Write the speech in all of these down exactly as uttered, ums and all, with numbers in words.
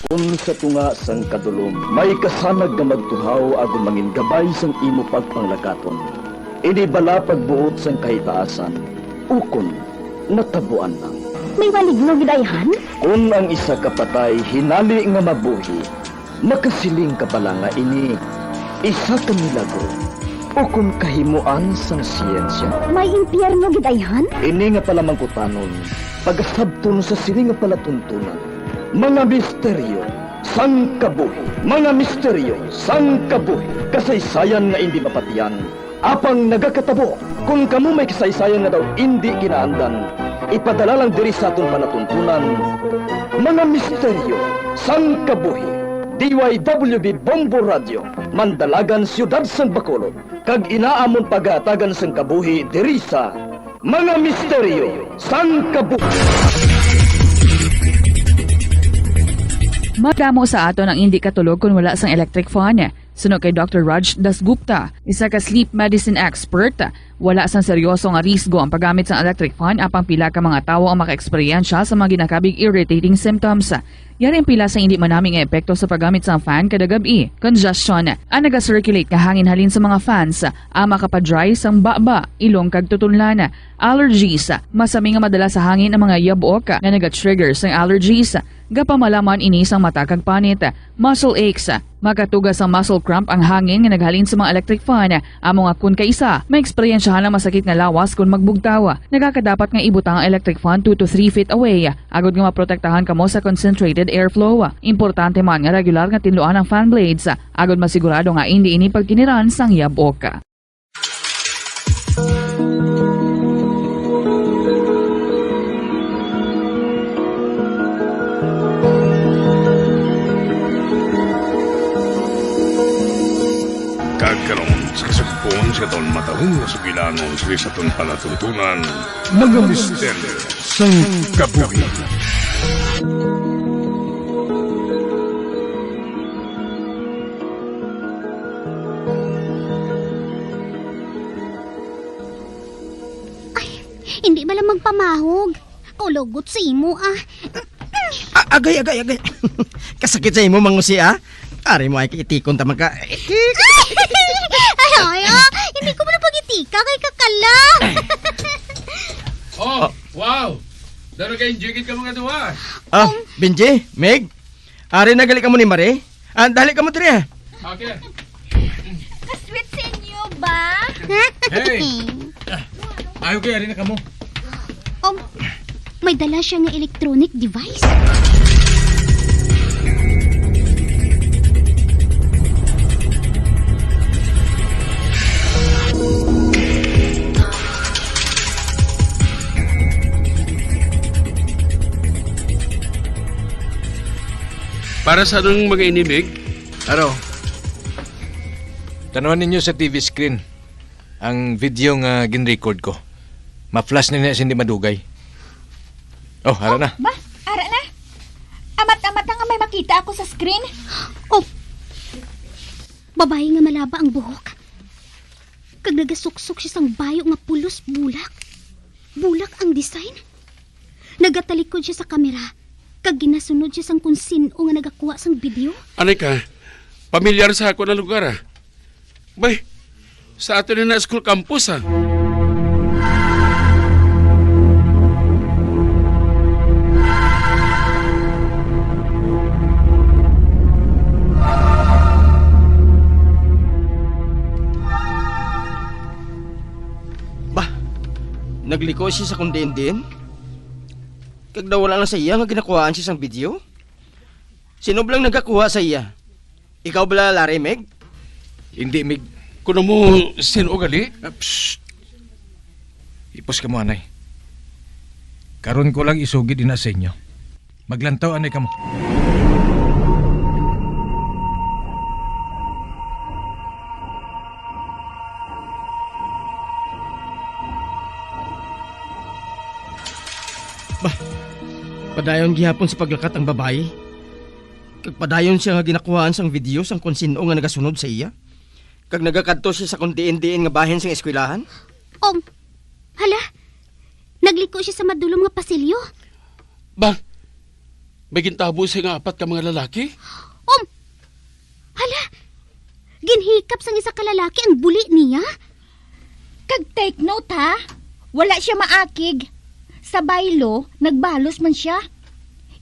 Kon sa tunga sang kadulom may kasanag nga magtuhaw agod mangin gabay sang imo pagpanglakaton, ini bala pagbuot sang kahitaasan, ukon natabuan lang. May maligno gid ayhan? Kon ang isa ka patay hinali nga mabuhi, makasiling ka bala nga ini isa ka milagro ukon kahimuan sang siyensya? May impyerno gid ayhan? Ini nga palamangkutanon, pagasabton sa sini nga palatuntunan. Mga misteryo sang kabuhi. Mga misteryo sang kabuhi. Kasaysayan nga indi mapatian, apang nagakatabo. Kon kamo may kasaysayan nga daw indi kinaandan, ipadala lang diri sa aton palatuntunan. Mga misteryo sang kabuhi. D Y W B Bombo Radio, Mandalagan, Siyudad sang Bacolod, kag ina amon pagahatagan sang kabuhi diri sa Mga Misteryo sang Kabuhi. Madamo sa aton ang indi katulog kon wala sang electric fan. Suno kay Doctor Raj Dasgupta, isa ka sleep medicine expert, wala sang seryoso nga risgo ang paggamit sang electric fan, apang pila ka mga tawo ang maka-eksperyensya sa mga ginakabig irritating symptoms. Yari ang pila sa indi manami nga epekto sa paggamit sang fan kada gab-i: congestion, ang naga-circulate nga hangin halin sa mga fans, ang makapa-dry sang baba, ilong kag tutunlan, allergies, masami nga madala sa hangin ang mga yabok nga naga-trigger sang allergies, gapamalaman ini sang mata kag panit, muscle aches, makatuga sang muscle cramp ang hangin nga naghalin sa mga electric fan, amo nga kon kaisa, maeksperiensyahan ang masakit nga lawas kon magbugtaw. Nagakadapat nga ibutang ang electric fan two to three feet away, agod nga maprotektahan kamo sa concentrated airflow. Importante man nga regular nga tinluan ang fan blades, agod masigurado nga indi ini pagkiniran sang yabok. Kag karon, sa kasugpon sa aton matahom nga sugilanon, sa aton palatuntunan, Mga Misteryo sang Kabuhi. Ay, hindi bala magpamahog. Kaulogot sa imo, ah. A-, agay, agay, agay. Kasakit sa imo, mangusi, ah. Ari mo ay kitikon ta magka. Ay, ay, ah, hindi ko man pag-itika kay kakala. Oh, wow. Daro kay enjoy ka mga duwa. Ah, Benji, Meg, ari na gali kamo ni Mare? Ah, dali kamo diri, ah. Okay. Ka-sweet sa inyo ba? Hey! Ayo kay ari na kamo. Um, may dala siya nga electronic device. Para sa anong mga inimig? Aro. Tanawon ninyo sa T V screen ang video nga gin-record ko. Ma-flash na niya sa hindi madugay. Oh, ara na. Ba? Ara na? Amat-amat na nga may makita ako sa screen. Oh. Babayi nga malaba ang buhok. Kag nagasuksok siya sang bayo nga pulos bulak. Bulak ang design. Nagatalikod siya sa kamera, kag ginasunod siya sang kon sin-o nga nagakuha sang video. Anay ka, pamilyar sa ako na lugar, ah. Bay, sa ato na na school campus, ah. Bah, nagliko siya sa kon diin-diin. Kag nawala na sa iya nga ginakuhaan siya sang video? Sino bala ang nagakuha sa iya? Ikaw bala, Larry, Meg? Hindi, Mig. Kuno mo, sin-o gali? Ah, psst. Ipos kamo, anay. Karon ko lang isugid ina sa inyo. Maglantaw anay kamo. Bah, padayon gihapon sa paglakat ang babayi. Kag padayon siya nga ginakuhaan sang video sang kon sin-o nga nagasunod sa iya. Kag nagakadto siya sa kon diin-diin nga bahin sang eskwelahan. Ong, hala, nagliko siya sa madulom nga pasilyo. Ba, May gintabo siya nga apat ka mga lalaki? Um, hala, ginhikap sang isa ka lalaki ang buli niya. Kag take note, ha, wala siya maakig. Sa baylo, nagbalos man sia.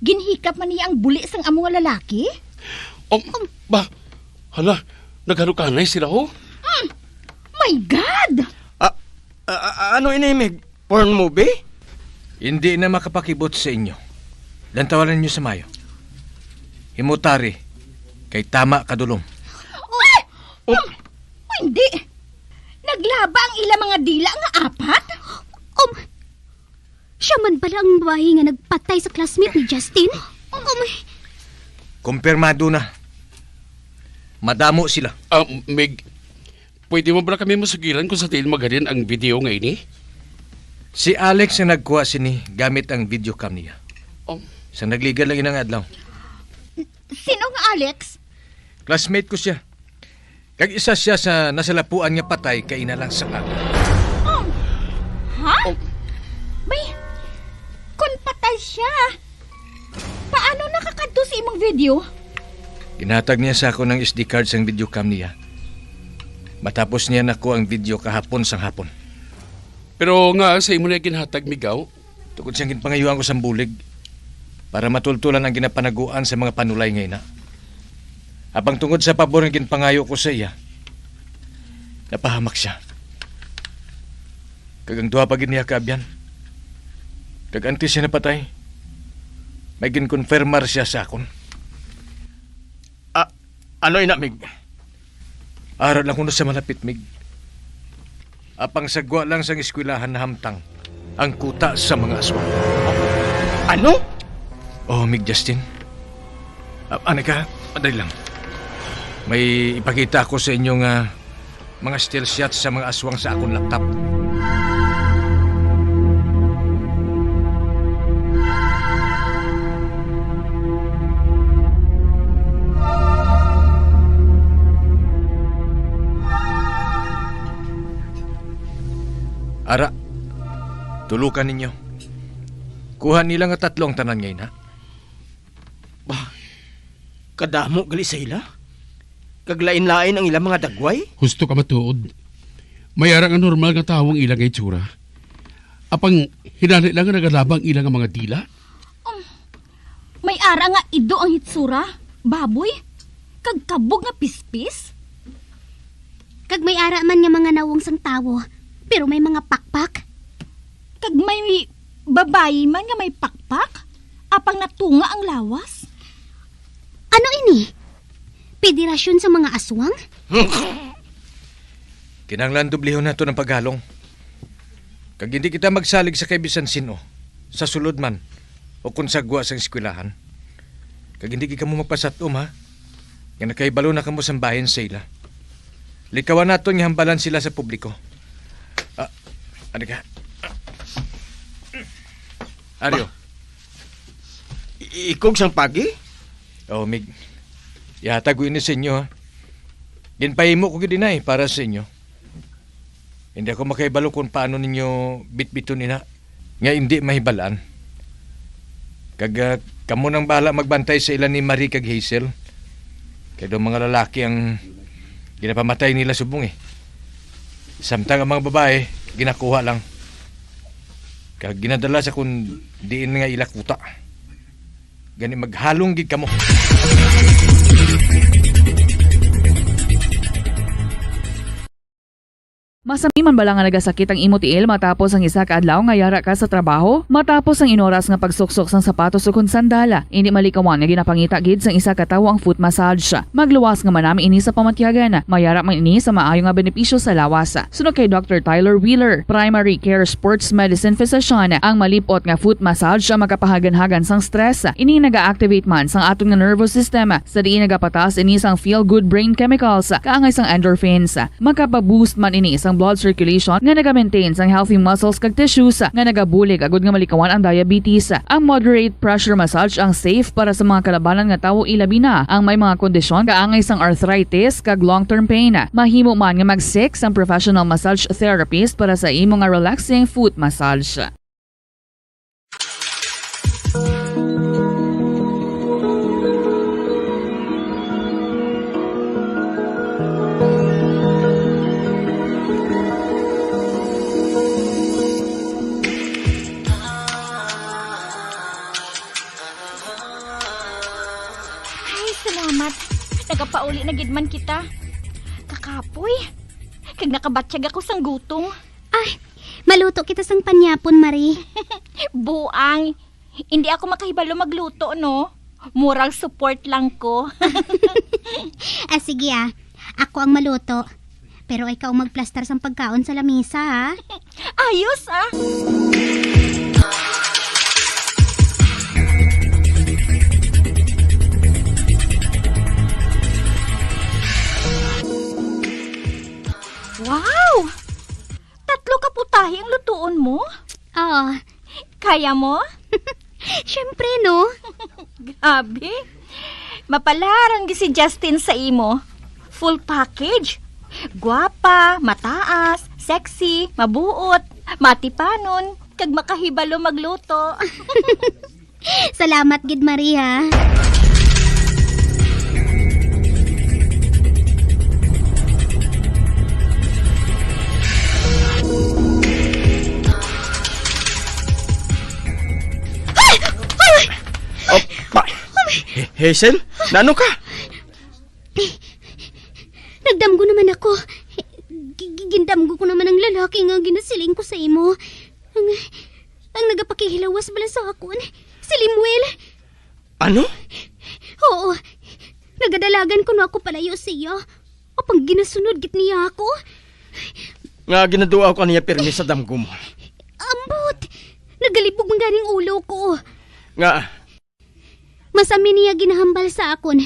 Ginhikap man niya ang buli sang amo nga lalaki. Um, ba, hala, naghalukanay sila, oh. Mm. My God! Ah, ah, ah, ano ini, Mig? Porn movie? Hindi na makapakibot sa inyo. Lantawanan niyo sa mayo. Himutari, kay tama kadulom. Uy! Oh. Um, hindi. Naglaba ang ila mga dila nga apat? Um, siya man bala ang babayi nga nagpatay sa classmate ni Justin? Um, Kumpirmado na. Madamo sila. Ah, Mig, pwede mo ba kami masugiran kung sa diin maghalin ang video nga ini? Si Alex ang nagkuha sini gamit ang video cam niya. Oh. Sang nagligad lang inang adlaw. Sino nga Alex? Classmate ko siya. Kag isa siya sa nasalapuan nga patay kaina lang sa aga. Oh. Ha? Oh. Bay, kon patay siya, paano nakakadto sa imong video? Ginhatag niya sa akon ang S D card sang video cam niya. Matapos niya nako ang video kahapon sang hapon. Pero nga sa imo na ginhatag, Migaw? Tungod siyang ginpangayuan ko sang bulig para matultulan ang ginapanaguan sa mga panulay nga ina. Apang tungod sa pabor nga ginpangayo ko sa iya, napahamak siya. Kag ang duha pa gid niya kaabyan. Kag antes siya napatay, may ginkonfirmar siya sa akon. Ah, ano ina, Mig? Ara lang kuno sa malapit, Mig. Apang sa gwa lang sang eskwelahan nahamtang ang kuta sa mga aswang. Ano? Oh, Mig Justin. Ah, ano ka? Dali lang. May ipakita ako sa inyo nga mga still shots sa mga aswang sa akon laptop. Ara, tulokan ninyo. Kuha nila nga tatlo ang tanan nga ina. Bah, kadamo gali sa ila. Kag lain-lain ang ilang mga dagway. Husto ka matuod. May ara nga normal nga tawo ang ila nga itsura. Apang hinali lang nga nagalaba ang ila nga mga dila. Um, may ara nga ido ang hitsura, baboy, kag kabog nga pispis. Kag may ara man nga mga nawong sang tawo, pero may mga pakpak. Kag may babayi man nga may pakpak, apang natunga ang lawas. Ano ini? Pederasyon sa mga aswang? Kinahanglan dublihon nato ang paghalong. Kag hindi kita magsalig sa kay bisan sin-o, sa sulod man, o kon sa gwa sang eskwelahan. Kag hindi gid kamo magpasat-om, ha, nga nakahibalo na kamo sang bahin sa ila. Likawan naton nga hambalan sila sa publiko. Ah, ano ka? Ario. Ba? I-, ikog sang pagi? Oh, Mig. Ihatag ko ini sa inyo, ha. Ginpahimo ko gid ini para sa inyo. Hindi ako makahibalo kung paano ninyo bitbiton ina nga hindi mahibalaan. Kag, ah, kamo nang bahala magbantay sa ila ni Marie kag Hazel. Kay daw mga lalaki ang ginapamatay nila subong, eh. Samtang ang mga babae, ginakuha lang. Kag ginadala sa kung diin nga ila kuta. Gani maghalong gid kamo. Masami man bala nga nagasakit ang imo tiil matapos ang isa ka adlaw nga yara ka sa trabaho? Matapos ang inoras nga pagsuksok sang sapatos ukon sandal, indi malikawan nga ginapangita gid sang isa ka tawo ang foot massage. Magluwas nga manami ini sa pamatyagan. Mayara man ini sa maayo nga benepisyo sa lawas. Suno kay Doctor Tyler Wheeler, primary care sports medicine physician, ang malip-ot nga foot massage ang makapahaganhagan sang stress. Ini naga-activate man sang aton nga nervous system, sa diin nagapataas ini sang feel-good brain chemicals, kaangay sang endorphins. Makapa-boost man ini sang blood circulation nga naga-maintain sang healthy muscles kag tissues nga nagabulig agud nga malikawan ang diabetes. Ang moderate pressure massage ang safe para sa mga kalabanan nga tawo, ilabi na ang may mga kondisyon kaangay sang arthritis kag long-term pain. Mahimo man nga mag-seek sang professional massage therapist para sa imo nga relaxing foot massage. Kapauli na gid man kita. Kakapoy. Kag nakabatyag ako sang gutom. Ay, maluto kita sang panyapon, Marie. Buang. Hindi ako makahibalo magluto, no? Moral support lang ko. Ah, sige, ah. Ako ang maluto. Pero ikaw ang magplastar sang pagkaon sa lamisa, ha? Ayos, ah. Wow! Tatlo ka putahe ang lutuon mo? Oo. Kaya mo? Siyempre, no? Grabe. Mapalaran gi si Justin sa imo. Full package. Guwapa, mataas, sexy, mabuot, matipanon, kag makahibalo magluto. Salamat gid, Maria. Oh, ma- Hazel, naano ka? Nagdamgo naman ako. Gi-, gi-, gindamgo ko naman ang lalaki nga ginasiling ko sa imo. Ang, ang nagapakihilawas bala sa akon, si Lemuel. Ano? Oo. Nagadalagan kuno ako palayo sa iya. Apang ginasunod gid niya ako. Nga ginadua ko niya pirmi sa damgo mo. Ambot! Nagalibog man ganing ulo ko. Nga, Mas amin niya ginahambal sa akon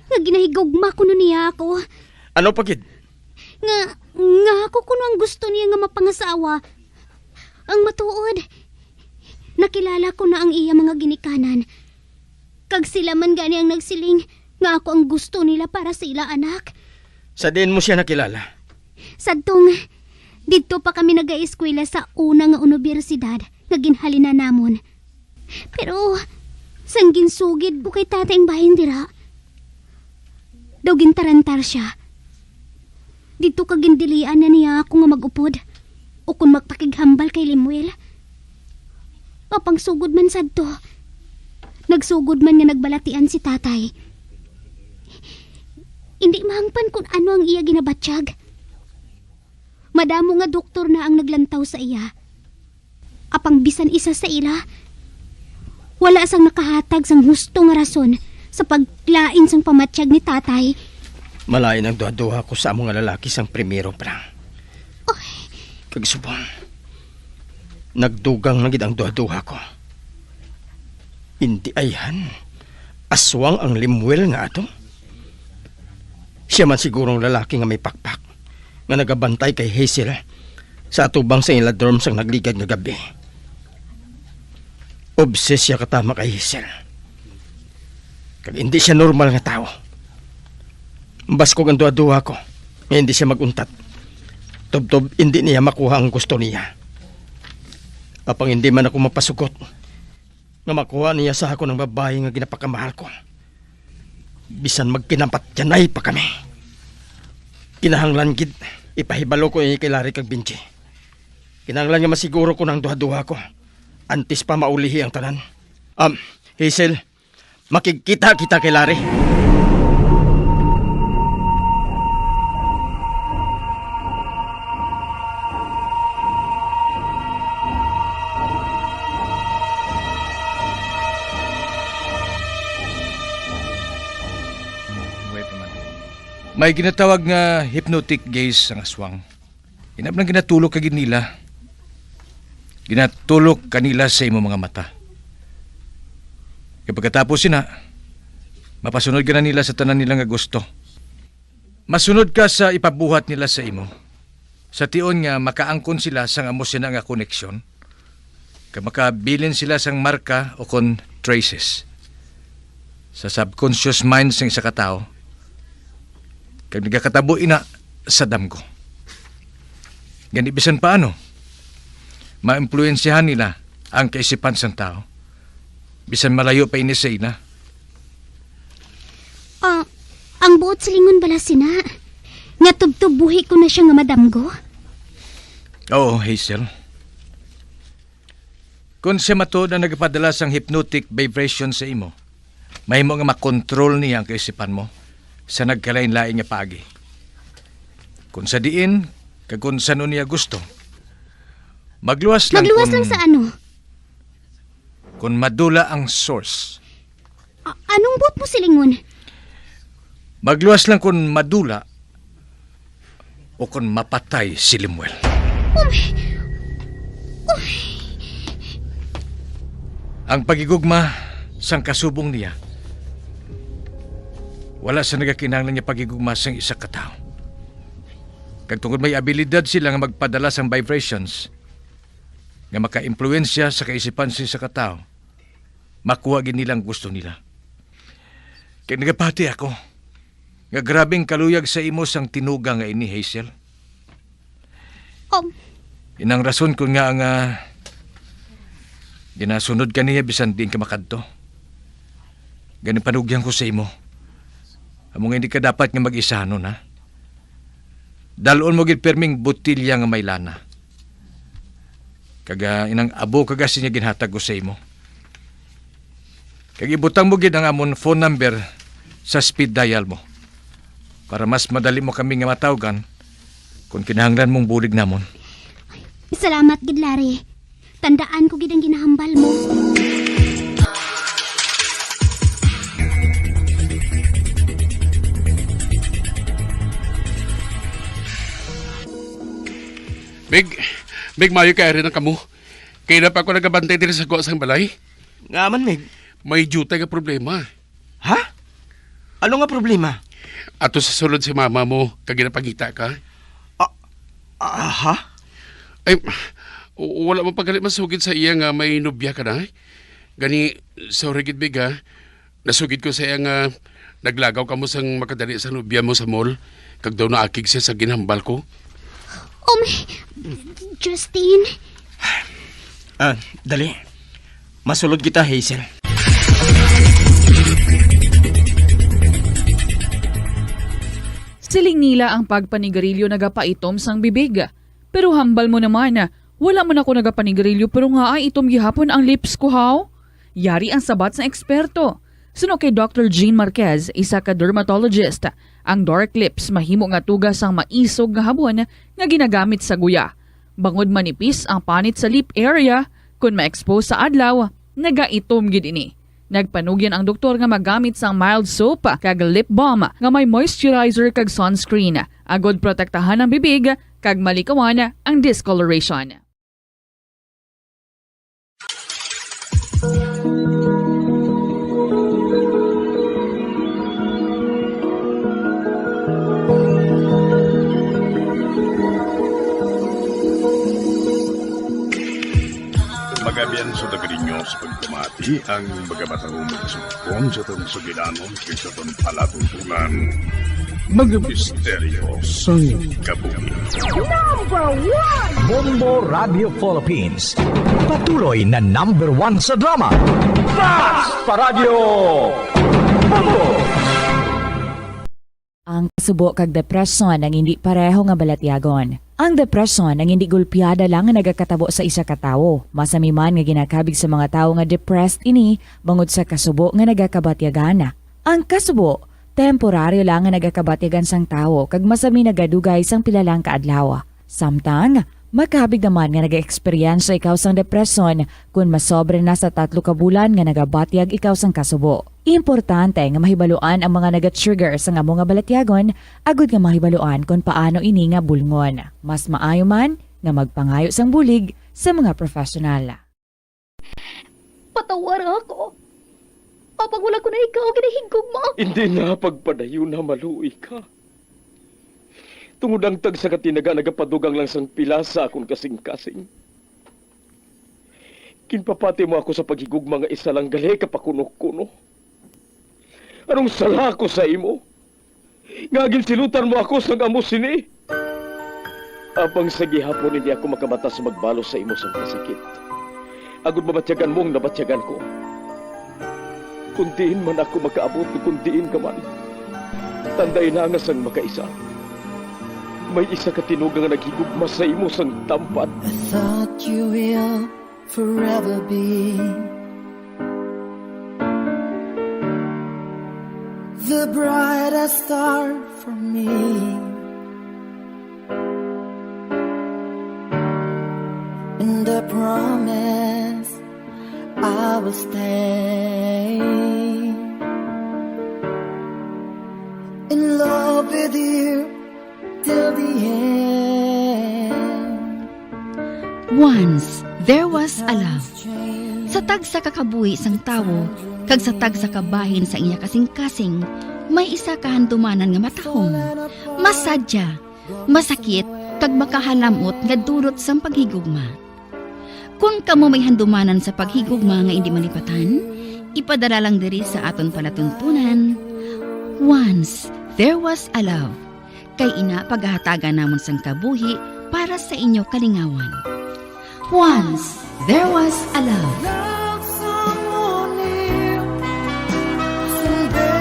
nga ginahigugma kuno niya ako. Ano pa gid? Nga, nga ako kuno ang gusto niya nga mapangasawa. Ang matuod, nakilala ko na ang iya mga ginikanan. Kag sila man gani ang nagsiling nga ako ang gusto nila para sa ila anak. Sa diin mo siya nakilala? Sadtong didto pa kami nagaeskwela sa una nga unibersidad nga ginhalinan namon. Pero sang ginsugid ko kay tatay ang bahin dira, daw gintarantar sia. Didto ka gindilian na niya ako nga mag-upod ukon magpakighambal kay Lemuel. Apan sugod man sadto, nagsugod man nga nagbalatian si tatay. Indi mahangpan kon ano ang iya ginabatyag. Madamo nga doktor na ang naglantaw sa iya. Apang bisan isa sa ila, wala sang nakahatag sang husto nga rason sa paglain sang pamatyag ni tatay. Malain ang duhaduha ko sa amo nga lalaki sang primero, Prang. Oy. Kag subong, nagdugang na gid ang duhaduha ko. Indi ayhan, aswang ang Lemuel nga ato. Sia man siguro ang lalaki nga may pakpak nga nagabantay kay Hazel sa atubang sa ila dorm sang nagligad nga gabi. Obses sia katama kay Hazel. Kag indi sia normal nga tawo. Baskog ang duha-duha ko nga indi sia mag-untat. Tubtob indi niya makuha ang gusto niya. Apang indi man ako mapasugot nga makuha niya sa akon ang babayi nga ginapakamahal ko. Bisan magpinapatyanay pa kami. Kinahanglan gid ipahibalo ko ini kay Larry kag Benji. Kinahanglan nga masiguro ko na ang duha-duha ko antes pa maulihi ang tanan. Um, Hazel, makigkita kita kay Larry. Buhay pa man. May ginatawag nga hypnotic gaze ang aswang. Ina lang ginatulok ka gid nila. Ginatulok ka nila sa imo mga mata. Kag pagkatapos sina, mapasunod ka na nila sa tanan nila nga gusto. Masunod ka sa ipabuhat nila sa imo. Sa tion nga makaangkon sila sang amo sina nga koneksyon, kag makabilin sila sang marka o kon traces sa subconscious mind sang isa ka tawo, kag nagakatabo ina sa damgo. Gani, bisan paano, maimpluwensyahan nila ang kaisipan sang tawo, bisan malayo pa ini sa ila. Ah, ang buot silingon bala sina nga tubtob buhi ko na sia nga madamgo? Oo, Hazel. Kon siya matuod ang nagapadala sang hypnotic vibration sa imo, mahimo nga makontrol niya ang kaisipan mo, sa nagkalain-lain nga paagi. Kung sa diin, kag kung sa ano niya gusto. Magluwas lang Magluwas kung lang sa ano? Kung madula ang source. A-, anong buot mo silingon? Magluwas lang kung madula o kung mapatay si Lemuel. Um, um. Ang paghigugma sang kasubong niya, wala sa nagakinahanglan nga paghigugma sang isa ka tawo. Kag tungod may abilidad sila nga magpadala sang vibrations nga makaimpluwensya sa kaisipan sa isa ka tawo, makuha gid nila ang gusto nila. Kay nagapati ako nga grabing kaluyag sa imo sang tinuga nga ini, Hazel. Um. Inang rason ko nga nga ginasunod ka niya bisan diin ka makadto. Gani panugyan ko sa imo. Amo nga hindi ka dapat nga mag-isa, no, na? Dalon mo gid pirming botilya nga may lana. Kag, ah, inang abo kag asin nga ginhatag ko sa imo. Kag ibutang mo gid ang amon phone number sa speed dial mo, para mas madali mo kami nga matawgan kung kinahanglan mong bulig namon. Salamat gid, Larry. Tandaan ko gid ang ginahambal mo. Mig, Mig, maayo kay ari na kamo. Kay na pa ako nagabantay diri sa gwa sang balay. Nga man, Mig? May diutay nga problema. Ha? Ano nga problema? Ato sa sulod si mama mo, kag ginapangita ka. Ah, ah, ha? Ay, w-, wala man pa gali masugid sa iya nga may nobya ka na, eh. Gani, sorry gid, Mig, ha. Nasugid ko sa iya nga naglagaw kamo sang makadali sa nobya mo sa mall, kag daw naakig siya sa ginhambal ko. Um, Justin. Ah, dali. Masulod kita, Hazel. Siling nila ang pagpanigarilyo nagapaitom sang bibig. Pero hambal mo naman, wala man ako nagapanigarilyo pero ngaa itom gihapon ang lips ko, haw? Yari ang sabat sang eksperto. Suno kay Doctor Jean Marquez, isa ka dermatologist, ang dark lips mahimo nga tuga sang maisog nga habon nga ginagamit sa guya. Bangod manipis ang panit sa lip area, kon ma-expose sa adlaw, nagaitom gid ini. Nagpanugyan ang doktor nga magamit sang mild soap kag lip balm nga may moisturizer kag sunscreen, agod protektahan ang bibig kag malikawan ang discoloration. Magabian sa taga ninyo sa pagpamati ang mga matahong magsugpon sa atong sugilanon kag sa atong palatuntunan. Mga misteryo sang kabuhi. Number one! Bombo Radio Philippines, patuloy na number one sa drama. Basta Radyo Bombo! Ang kasubo kag depresyon ang hindi pareho nga balatyagon. Ang depresyon ang hindi gulpiada lang nga nagakatabo sa isa ka tawo. Masami man nga ginakabig sa mga tawo nga depressed ini bangod sa kasubo nga nagakabatyagan. Ang kasubo, temporaryo lang nga nagakabatyagan sang tawo kag masami nagadugay sang pila lang ka adlaw. Samtang, makabig naman nga nag-eksperyensya ikaw sang depresyon kon masobra na sa tatlo ka bulan nga nagabatyag ikaw sang kasubo. Importante nga mahibaluan ang mga naga-trigger sang amo nga balatyagon agod nga mahibaluan kon paano ini nga bulngon. Mas maayo man nga magpangayo sang bulig sa mga professional. Patawara ako. Apang wala ko na ikaw ginahigugma. Hindi na pagpadayon na maluoy ka. Tungod ang tagsa ka tinaga nagapadugang lang sang pila sa akon kasing-kasing. Ginpapati mo ako sa paghigugma nga isa lang gali ka pakuno-kuno. Anong sala ko sa imo? Nga ginsilutan mo ako sang amo sini? Apang sa gihapon hindi ako makabatas magbalos sa imo sang kasakit, agod mabatyagan mo ang nabatyagan ko. Kung diin man ako makaabot, kung diin ka man, tandai na nga sang makaisa, may isa ka tinuga nga naghigugma sa imo sang tampad. I thought you will forever be The brightest star for me, and the promise I will stay in love with you till the end. Once, there was a love. Sa tagsa ka kabuhi sang tawo kag sa tagsa ka bahin sang iya kasingkasing, may isa ka handumanan nga matahom, masadya, masakit, kag makahalam-ot nga dulot sang paghigugma. Kon kamo may handumanan sa paghigugma nga indi malipatan, ipadala lang diri sa aton palatuntunan. Once, there was a love. Kay ina pagahatagan namon sang kabuhi para sa inyo kalingawan. Once there was a love. Love someone new someday.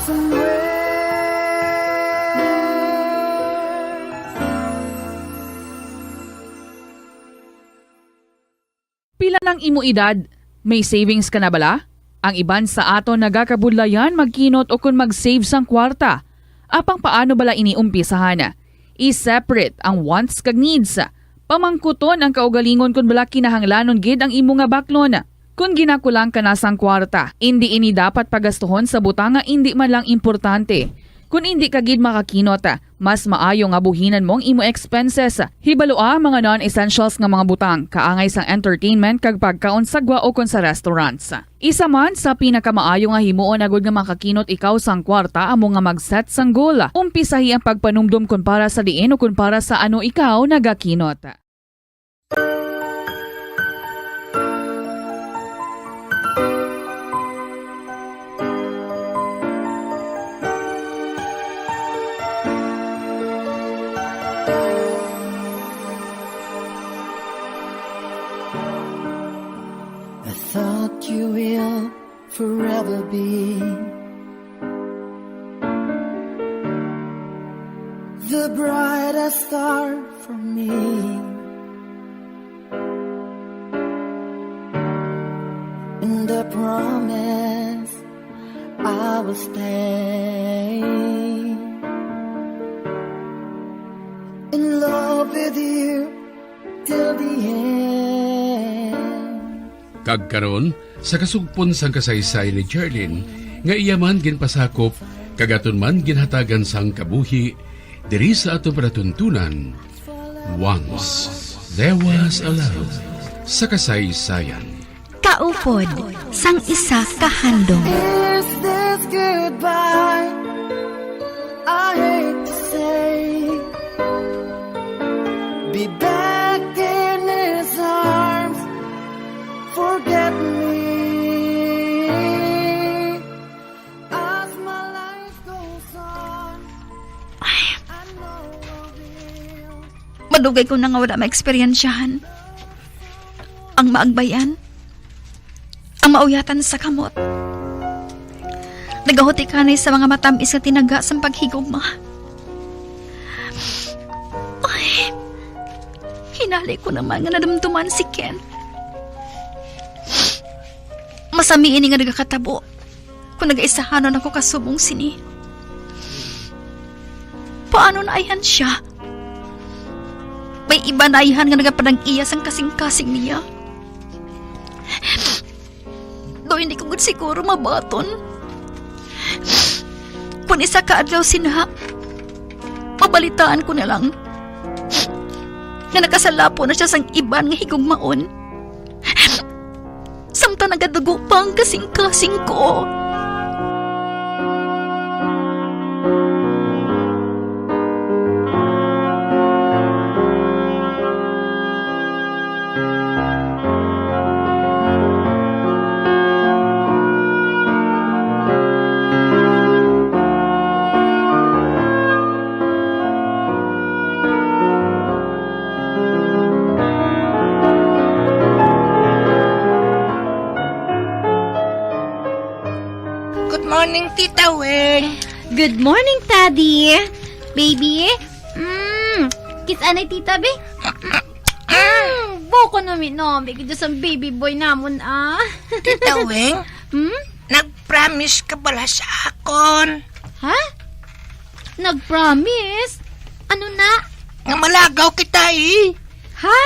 Somewhere. Pila nang imo edad? May savings ka na bala? Ang iban sa aton nagakabudlayan magkinot ukon mag-save sang kwarta. Apang paano bala ini umpisahan? I-separate ang wants kag needs. Pamangkuton ang kaugalingon kon bala kinahanglanon gid ang imo nga baklon. Kon ginakulang ka na sang kwarta, indi ini dapat pagastuhon sa butang nga indi man lang importante. Kon indi ka gid makakinot, mas maayo nga buhinan mo ang imo expenses. Hibalua ang mga non-essentials nga mga butang, kaangay sang entertainment kag pagkaon sa gwa ukon sa restaurants. Isa man sa pinakamaayo nga himuon agud nga makakinot ikaw sang kwarta amo nga mag-set sang goal. Umpisahi ang pagpanumdom kon para sa diin ukon para sa ano ikaw nagakinot. I thought you will forever be the brightest star for me, and I promise I will stay in love with you till the end. Kag karon, sa kasugpon sang kasaysayan ni Jerlyn, nga iya man ginpasakop kag aton man ginhatagan sang kabuhi, diri sa aton palatuntunan, Once There Was a Love sa kasaysayan. Kaupod sang isa ka handom. Is this goodbye? I hate to say. Be back in his arms. Forget me. As my life goes on, I know we'll be Madugay ko na nga wala maeksperiensyahan ang maagbayan, ang mauyatan sa kamot. Nagahutikanay sa mga matamis nga tinaga sang paghigugma. Ay, hinali ko naman nga nadumduman si Ken. Masami ini nga nagakatabo kung nagaisahanon ako kasubong sini. Paano na ayhan sia? May iba na ayhan nga nagapanag-iya sang kasing-kasing niya. Daw hindi ko gud siguro mabaton. Kung isa ka adlaw sina, mabalitaan ko na lang nga nakasalapo na siya sang iban nga higugmaon. Samtang nagadugo pa ang kasing-kasing ko. Good morning, Tita Weng. Good morning, Taddy. Baby, mm, kiss anay tita, be. Mm, Ako nami-nami gid sang baby boy namon, ah. Tita Weng, Hmm? nag-promise ka bala sa akon? Ha? Nag-promise? Ano na? Nga malagaw kita, eh. Ha?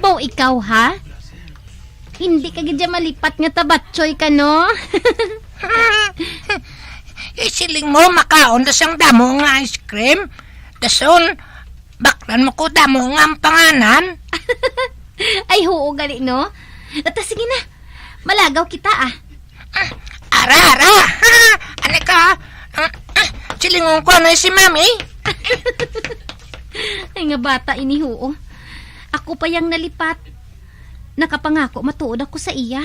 Baw ikaw, ha? Hindi ka gid malipat nga tabatsoy ka, no? Isiling mo, makaon ta sang damo nga ice cream. Dason, baklan mo ko damo nga ang panganan. Ay, huo gali, no? Ata, sige na. Malagaw kita, ah. Ara, ara. Ano ka? Ah, ah, silingon ko na si Mami. Ay, nga bata ini, huo. Ako pa yang nalipat. Nakapangako matuod ako sa iya.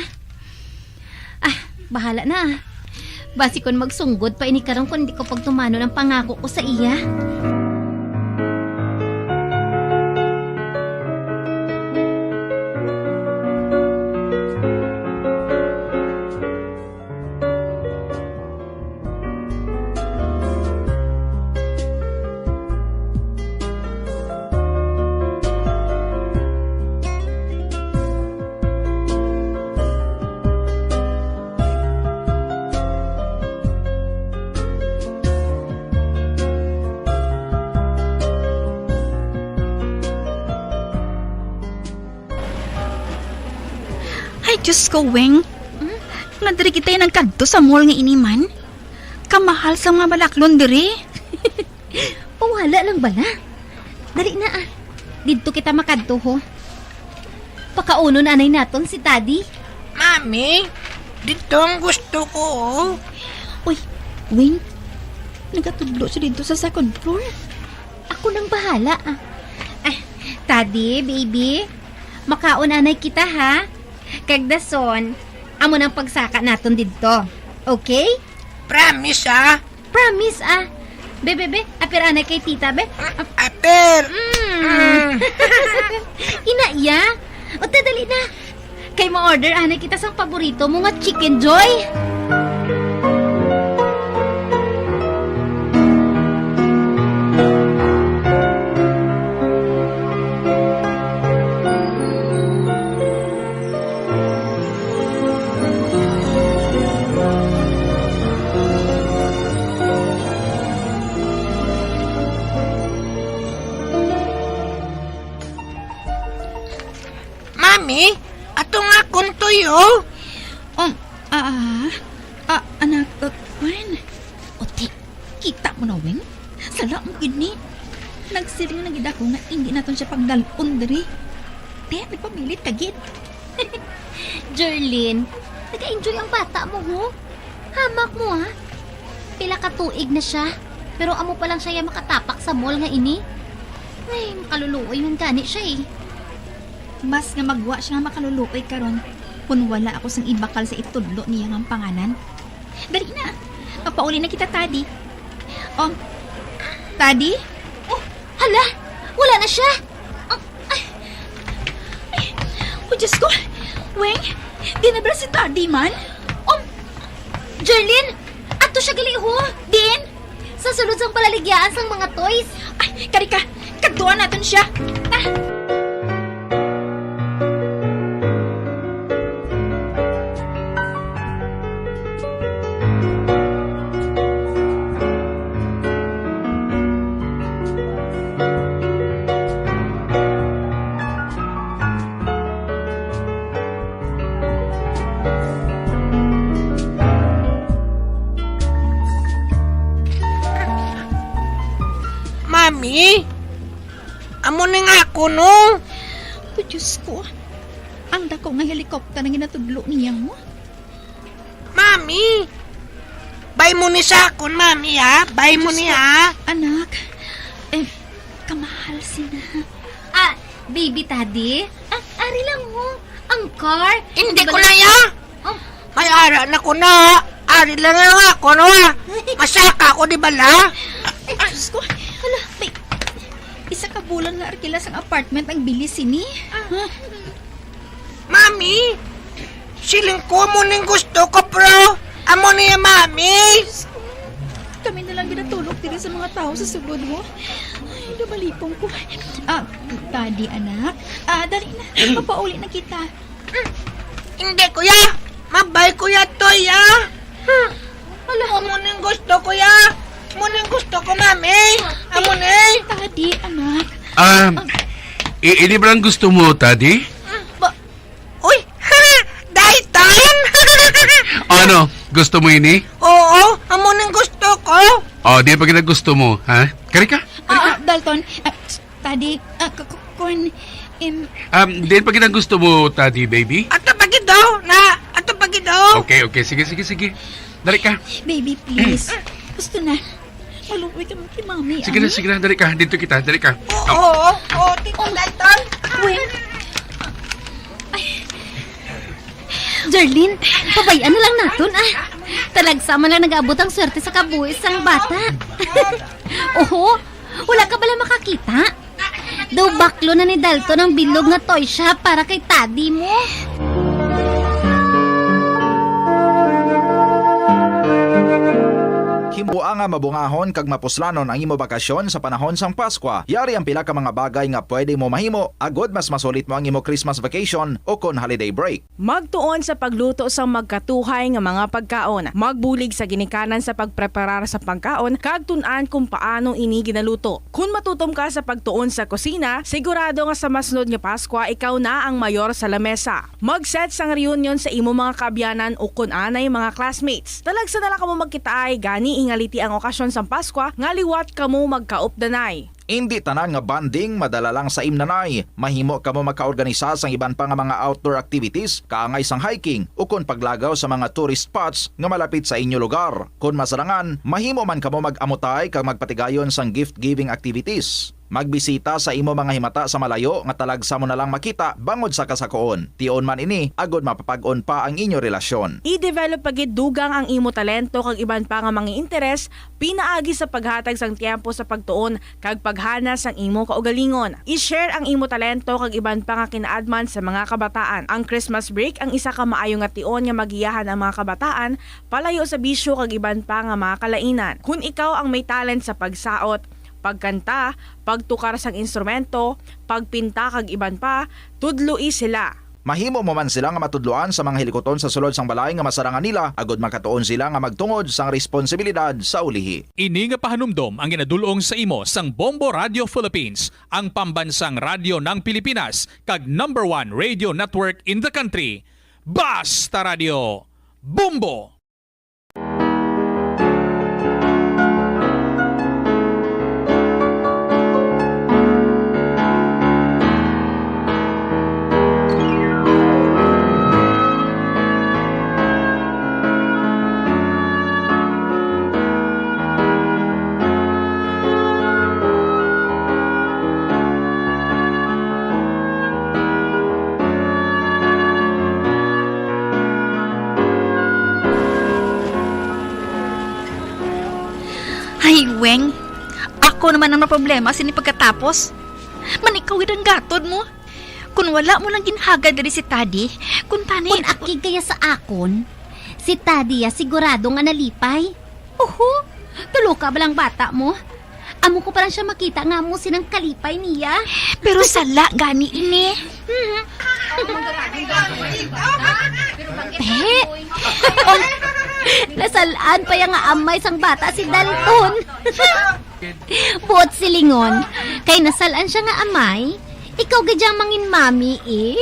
Ah, bahala na, ah. Basi kon magsunggod pa ini karon kon di ko pagtumanon ang pangako ko sa iya. Ay, Diyos ko, Weng. Hmm? Nga diri kita nagkadto sa mall nga ini man. Kamahal sa mga balaklon diri. Pawala lang bala. Dali na, ah. Didto kita makadto, ho. Pakaunon anay naton si Daddy. Mami, didto ang gusto ko, oh. Uy, Weng, nagatudlo siya didto sa second floor. Ako nang bahala, ah. Ah, Daddy, baby, makaon anay kita, ha? Kag dason, amo nang pagsaka naton didto. Okay? Promise, ah. Promise, ah. Be, be, be, apir anay kay tita, be. Apir. Mm. Mm. Ina, iya. O, ta, dali na. Kay mo-order anay kita sang paborito mo nga Chicken Joy. Mami, ato nga akon tuyo. Um, ah, ah, anak, uh, Gwen. Uti, kita mo na, Weng? Sala mo gid ni. Nagsiling na gid ako nga indi naton siya pagdal-on diri. Te, nagpamilit ka gid. Jerlyn, nag-enjoy ang bata mo, ho? Hamak mo, ha? Pila ka tuig na siya, pero amo pa lang siya ya makatapak sa mall nga ini. Ay, makaluluoy man gani siya, eh. Mas nga magwa siya nga makaluluoy karon, kun wala ako sang ibakal sa itudlo niya nga panganan. Dali na. Papauli na kita, Tadi. Um, Tadi? Oh, hala! Wala na siya! Ah, ay. Ay. Oh, Diyos ko! Weng, di na ba si Tadi man? Um, Jerlyn, ato siya gali, ho! Din? Sa sulod sang balaligyaan sang mga toys. Ay, kari ka! Kadtuan naton siya! Ta! Mami, amo ni nga ako, no? Oh, Diyos ko. Ang dako nga helicopter ang ginatudlo niya, mo? Mami! Bay mo ni sa akon, Mami, ha? Bay mo ni, ha? Anak, eh, kamahal sina. Ah, baby daddy? Ah, ari lang, ho. Ang car. Hindi ko na, ya. Oh. May ara na ko na. Ari lang ang ako, no, ha? Masaka ko, di ba, la? Ay, Diyos ko. Hala, may isa ka bulan nga arkila sang apartment ang bili sini. Ah. Huh? Mami! Siling ko, amo ning gusto ko, bro! Amo niya, Mami! Kami na lang ginatulog diri sa mga tao sa sulod mo. Nabalipong ko. Ah, Tadi, anak. Ah, dali na. Mapauli na kita. Hindi, kuya. Mabay, kuya, toy, ah. Hmm. Hala. Amo ning gusto, kuya. Amo ning gusto ko, mami. Amo ni. Tadi, anak. Ah, i-, ini ba ang gusto mo, Tadi? Ba, uy, Dalton! Ano? Gusto mo ini? Oo, amo ning gusto ko. Oh, di pa kita gusto mo, ha? Kari ka? Kari ka? Ah, ah, Dalton, ah, Tadi, ah, k-, k-, kun, im, Um, di pa kita gusto mo, Tadi, baby? Ato pa gid daw, na, ato pa gid daw. Okay, okay. Sige, sige, sige. Dali ka. Baby, please. Gusto na. Maluoy ka man kay mami, Sige na, ah. Sige na. Dali ka. Dito kita. Dali ka. Oo, oo, oo, Tito Dalton. Weng. Ay. Jarlene, pabay-an na lang naton, ah. Talagsa man lang nag-abot ang swerte sa kabuhi sang bata. Oho, wala ka bala makakita? Daw baklo na ni Dalton ang bilog nga toy shop para kay Tadi mo. Himoa nga mabungahon kag mapuslanon ang imo bakasyon sa panahon sang Paskwa. Yari ang pila ka mga bagay nga pwede mo mahimo agod mas masulit mo ang imo Christmas vacation ukon holiday break. Magtuon sa pagluto sang magkatuhay nga mga pagkaon. Magbulig sa ginikanan sa pagpreparar sa pagkaon kag tun-an kon paano ini ginaluto. Kon matutom ka sa pagtuon sa kusina, sigurado nga sa masunod nga Paskwa ikaw na ang mayor sa lamesa. Mag-set sang reunion sa imo mga kaabyanan ukon anay mga classmates. Talagsa na lang kamo magkitaay, gani ingaliti ang okasyon sang Paskwa nga liwat kamo magkaupdanay. Indi tanan nga bonding madala lang sa imnanay. Mahimo kamo makaorganisa sang iban pa nga mga outdoor activities, kaangay sang hiking, ukon paglagaw sa mga tourist spots nga malapit sa inyo lugar. Kon masarangan, mahimo man kamo mag-amutay kag magpatigayon sang gift-giving activities. Magbisita sa imo mga himata sa malayo nga talagsa mo na lang makita bangod sa kasakoon. Tion man ini agod mapapag-on pa ang inyo relasyon. I-develop pa gid dugang ang imo talento kag iban pa nga mga interes pinaagi sa paghatag sang tiyempo sa pagtuon kag paghanas sang imo kaugalingon. I-share ang imo talento kag iban pa nga kinaadman sa mga kabataan. Ang Christmas break ang isa ka maayo nga tion nga magiyahan ang mga kabataan palayo sa bisyo kag iban pa nga mga kalainan. Kon ikaw ang may talent sa pagsaot, pagkanta, pagtukar sang instrumento, pagpinta kag iban pa, tudloi sila. Mahimo mo man sila nga matudloan sa mga hilikuton sa sulod sang balay nga masarangan nila, agod makatuon sila nga magtungod sang responsibilidad sa ulihi. Ini nga pahanumdom ang ginadul-ong sa imo sang Bombo Radio Philippines, ang pambansang radyo ng Pilipinas, kag number one radio network in the country. Basta Radio, Bombo! Ay, Weng, ako naman ang naproblema sini pagkatapos. Manikawid ang gatod mo. Kung wala mo lang ginhagad diri si Tadi, kung tani Kung akig kaya sa akon, si Tadi ya sigurado nga nalipay. Oho, tulo ka ba lang bata mo? Amo ko pa lang siya makita nga amo sinang kalipay niya. Pero sala gani ini. Te, nasalaan pa ya nga amay sang bata si Dalton. Buot silingon, kay nasalaan siya nga amay, ikaw gid ang mangin mami eh.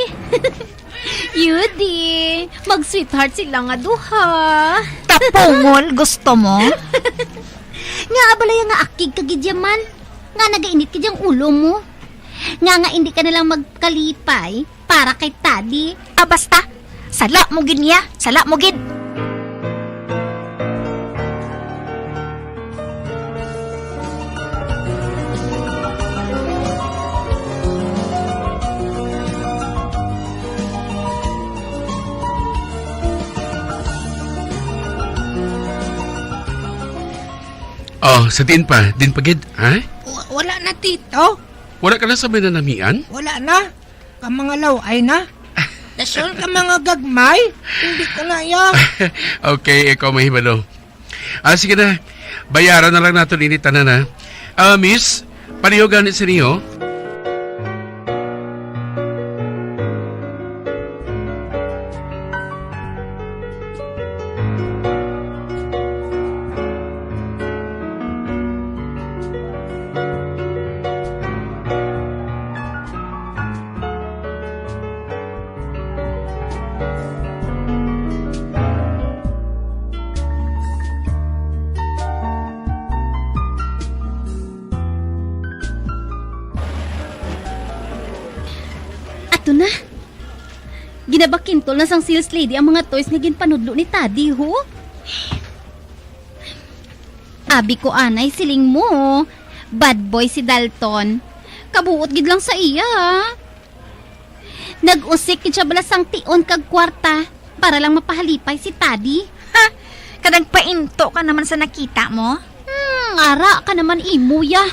Yudi, mag-sweetheart sila nga duha. Tapungol, gusto mo? Nga abalaya nga akig ka gid ya man. Nga nagainit gid ang ulo mo. Nga nga hindi ka na lang magkalipay para kay Tadi. Ah, basta. Sala mo gid niya. Sala mo gid. Oh, sa diin pa? Diin pa gid, ha? Wa-, wala na, Tito. Wala ka na sa may nanamian? Wala na. Ka mga law-ay na. Dasol ka mga gagmay. Hindi ko na ya. Okay, ikaw mahibalo. Ah, sige na. Bayaran na lang nato ini tanan, ha? Ah, miss, Palihog gani sini, oh. Ato na. Ginabakintol na sang sales lady ang mga toys nga ginpanudlo ni Tadi, ho? Abi ko anay, siling mo, bad boy si Dalton. Kabuot gid lang sa iya. Nag-usik gid siya bala sang tion kag kwarta para lang mapahalipay si Tadi. Ha! Kadagpainto ka naman sa nakita mo. Hmm, ara ka naman imo, ya.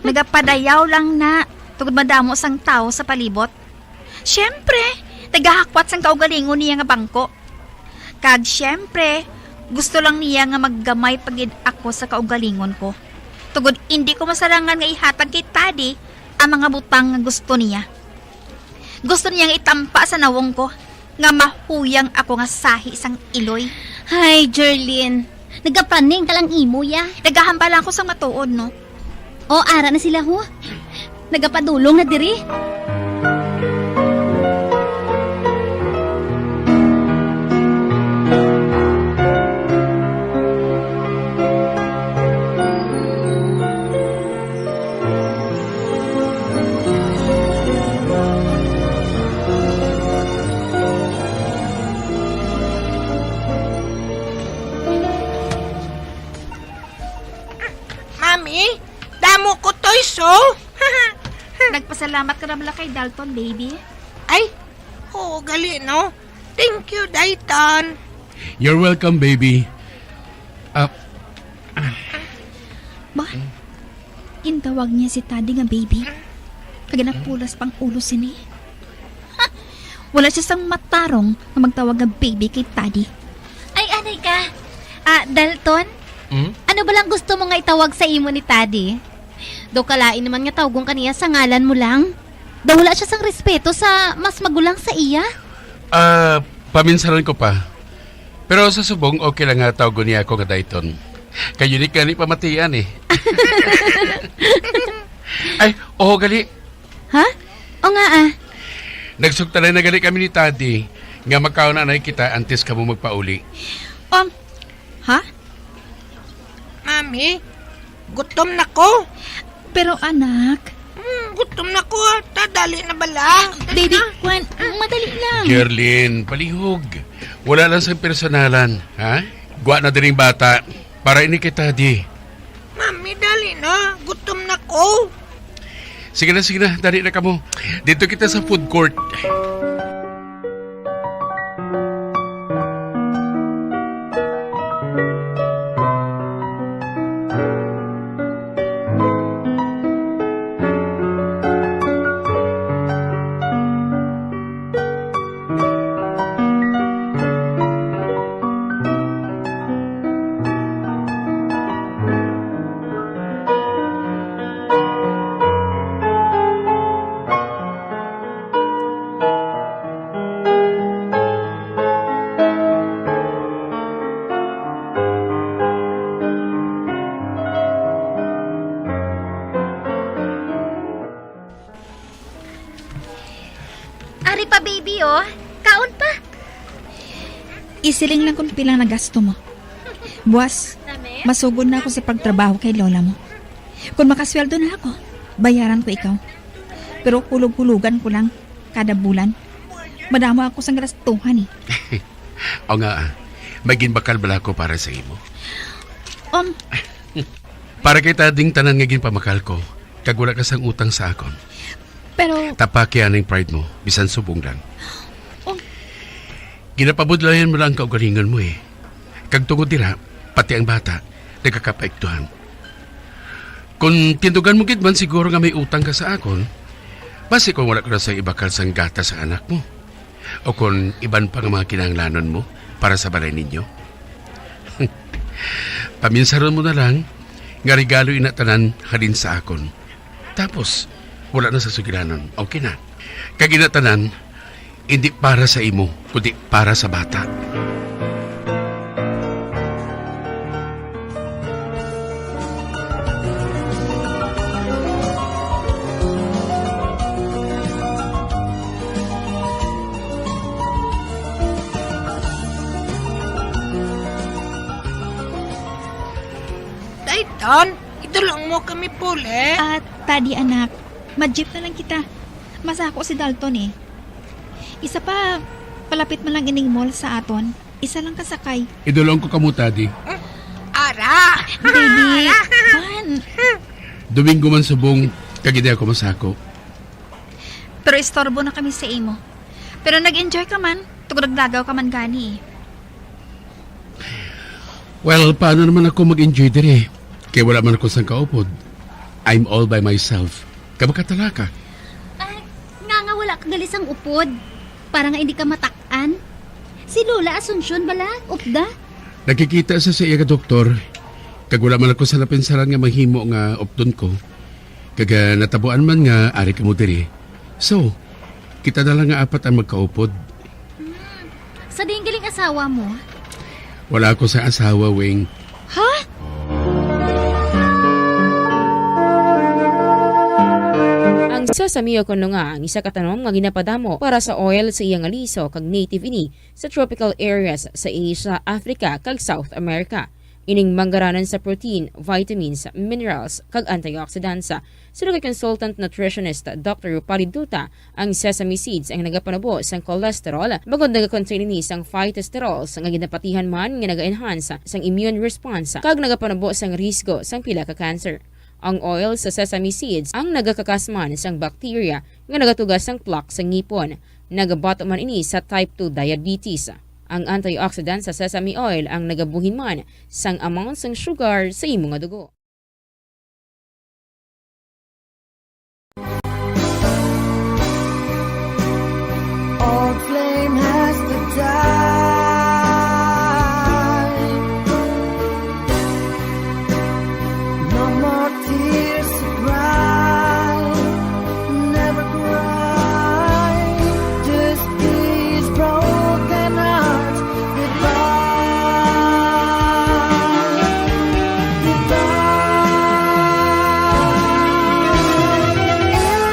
Nagapadayaw lang na, tungod madamo sang tawo sa palibot. Siyempre, nagahakwat sang kaugalingon niya nga bangko. Kag siyempre, gusto lang niya nga maggamay pa gid ako sa kaugalingon ko. Tungod indi ko masarangan nga ihatag kay Tadi ang mga butang nga gusto niya. Gusto niya nga itampa sa nawong ko nga mahuyang ako nga sahi sang iloy. Hay, Jerlyn, nagapraning ka lang imo, ya. Nagahambal lang ako sang matuod, no? O, ara na sila, ho. Nagapadulong na diri. Mami, damo ko toys, oh. Nagpasalamat ka na bala kay Dalton, baby? Ay, oo, gali, no? Thank you, Dayton. You're welcome, baby. Ah, Ba? Gintawag niya si Tadi nga baby. Kag napulas pang ulo sini. Ha! Wala siya sang matarong nga magtawag nga baby kay Tadi. Ay, anay ka. Ah, Dalton? Hmm? Ano ba lang gusto mo nga itawag sa imo ni Tadi? Daw kalain naman nga tawgon ka niya sa ngalan mo lang. Daw wala siya sang respeto sa mas magulang sa iya. Ah, paminsaron ko pa. Pero sa subong, okay lang nga tawgon niya ako nga Dayton. Kay unique gani pamatian eh. Ay, oo, gali. Ha? O nga, ah. Nagsugtanan na gali kami ni Tadi nga magkaon na anay kita antes kamo magpauli. Um, ha? Mami, gutom na ko. Pero, anak. Hmm, gutom na ko, ah. Ta, dali na bala. Dali Baby, na. Kwan, madali lang. Jerlyn, palihog. Wala lang sa personalan, ha? Gwa na diring bata. Para ini kay Tadi. Mami, dali na. Gutom na ko. Sige na, sige na. Dali na kamo. Dito kita sa food court. Ari pa, baby, oh. Kaon pa. Isiling lang kung pila nagasto mo. Buwas, masugod na ako sa pagtrabaho kay lola mo. Kung makasweldo na ako, bayaran ko ikaw. Pero hulog-hulogan ko lang kada bulan. Madamo ako sang gastuhan eh. O nga, ah. May ginbakal bala ko para sa imo. Um, Para kay Tadi ang tanan nga ginpamakal ko, kag wala ka sang utang sa akon. Pero Tapaki aning pride mo, bisan subong lang. Oh. Ginapabudlayan mo lang ang kaugalingon mo eh. Kag tungod dira, pati ang bata, nagakapaektuhan. Kung tindugan mo gid man siguro nga may utang ka sa akon, basi kung wala ko na sa ibakal sang gatas sa anak mo. O kon iban pa nga mga kinahanglanon mo para sa balay ninyo? Paminsaron mo na lang nga regalo ina tanan halin sa akon. Tapos, wala na sa sugilanon. Okay na. Kag ina tanan, hindi para sa imo, kundi para sa bata. Dayton, idulong mo kami puli. Ah, Tadi, anak. Ma-jeep na lang kita. Masako si Dalton, eh. Isa pa, palapit man lang ining mall sa aton. Isa lang ka sakay. Idulong ko kamo, Tadi. Ara! Baby, Ara! Kan. Domingo man subong, kag hindi ako masako. Pero istorbo na kami sa imo. Pero nag-enjoy ka man, tungod naglagaw ka man gani, eh. Well, paano naman ako mag-enjoy diri? Kay wala man ako sang kaupod. I'm all by myself. Kabakatala ka. Ay, nga nga wala ka gali sang upod. Para nga hindi ka matak-an. Si Lola Asuncion bala, upda? Nakikita sa sa iya nga doktor. Kag wala man ako sa napinsaran nga mahimo nga updon ko. Kag, ah, natabuan man nga ari kamo diri. So, kita na lang nga apat ang magkaupod. Hmm. Sa diin galing asawa mo? Wala ako sa asawa, Wing. Ha? Ang sesame o kuno nga ang isa ka tanom nga ginapadamo para sa oil sa iya nga liso kag native ini sa tropical areas sa Asia, Africa, kag South America. Ining manggaranan sa protein, vitamins, minerals, kag antioxidants. Suno kay consultant nutritionist Doctor Rupali Duta, ang sesame seeds ang nagapanubo sang cholesterol, bangod nagakontain ini sang phytosterols nga ginapatihan man nga naga-enhance sang immune response kag nagapanubo sang risgo sang pila ka cancer. Ang oil sa sesame seeds ang nagakakas man sang bacteria nga nagatuga sang plaque sa ngipon. Nagabato man ini sa type two diabetes. Ang antioxidant sa sesame oil ang nagabuhin man sang amount sang sugar sa imo nga dugo. Old flame has to die. No more tears to cry. Never cry. Just these broken hearts. Goodbye. Goodbye.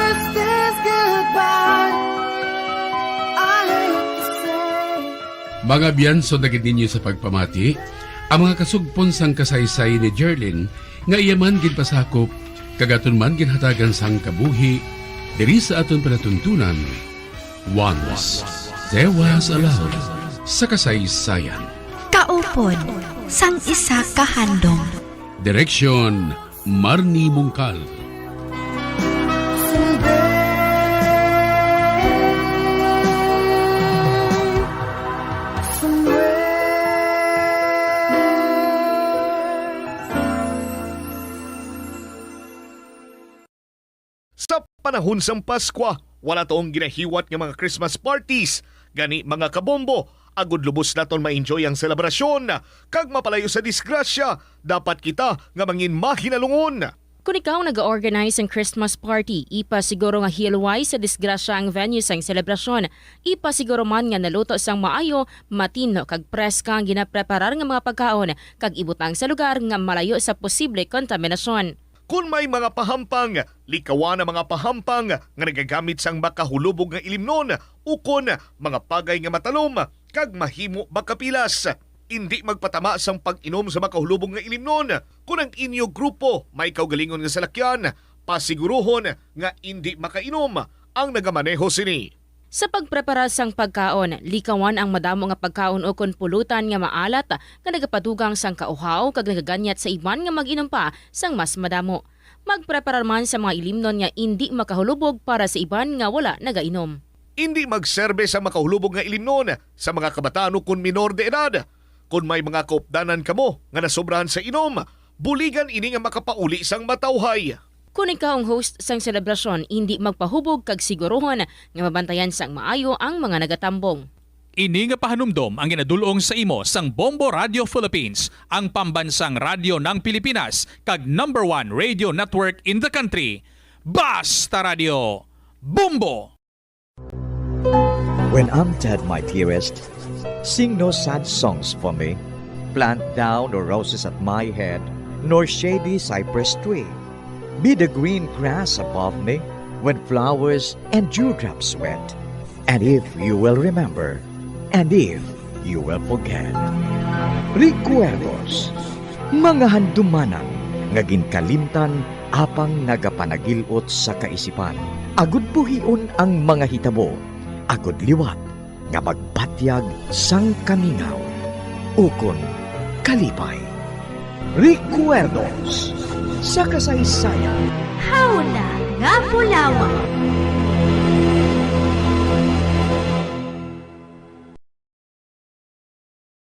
Is this goodbye? I hate to say. Mga biyanso na gid ninyo sa pagpamati, ang mga kasugpon sang kasaysay ni Jerlyn nga iya man ginpasakop kag aton man ginhatagan sang kabuhi diri sa aton palatuntunan. Once there was a love sa kasaysayan. Kaupod sang isa ka handom. Direksyon, Marnie Mungkal. Sa panahon sang Paskwa, wala taong ginahiwat nga mga Christmas parties, gani mga kabombo, agod lubos naton ma-enjoy ang selebrasyon kag mapalayo sa disgrasya, dapat kita nga mangin mahinalungon. Kon ikaw naga-organize sang Christmas party, ipasiguro nga hilway sa disgrasya ang venue sang selebrasyon. Ipasiguro man nga naluto sang maayo, matinlo kag preska ang ginapreparar nga mga pagkaon, kag ibutang sa lugar nga malayo sa posible kontaminasyon. Kon may mga pahampang, likawan ang mga pahampang nga nagagamit sang makahulubog nga ilimnon ukon mga pagay nga matalom kag mahimo makapilas. Indi magpatama sang pag-inom sa makahulubog nga ilimnon. Kon ang inyo grupo may kaugalingon nga salakyan, pasiguruhon nga indi makainom ang nagamaneho sini. Sa pagpreparar sang pagkaon, likawan ang madamo nga pagkaon ukon pulutan nga maalat nga nagapadugang sang kauhaw kag nagaganyat sa iban nga mag-inom pa sang mas madamo. Magpreparar man sa mga ilimnon nga indi makahulubog para sa iban nga wala nagainom. Indi magserbe sa makahulubog nga ilimnon sa mga kabataan ukon minor de edad. Kon may mga kaupdanan kamo nga nasobrahan sa inom, buligan ini nga makapauli sang matawhay. Kon ikaw ang host sang selebrasyon, indi magpahubog kag siguruhon nga mabantayan sang maayo ang mga nagatambong. Ini nga pahanumdom ang ginadul-ong sa imo sang Bombo Radio Philippines, ang pambansang radyo ng Pilipinas, kag number one radio network in the country. Basta Radio, Bombo! When I'm dead, my dearest, sing no sad songs for me. Plant thou no roses at my head, nor shady cypress tree. Be the green grass above me when flowers and dewdrops wet. And if you will remember, and if you will forget. Recuerdos, mga handumanan nga ginkalimtan apang nagapanagil-ot sa kaisipan. Agud buhion ang mga hitabo, agud liwat nga magbatyag sang kamingaw ukon kalipay. Recuerdos sa kasaysayan. Hawla nga Bulawan.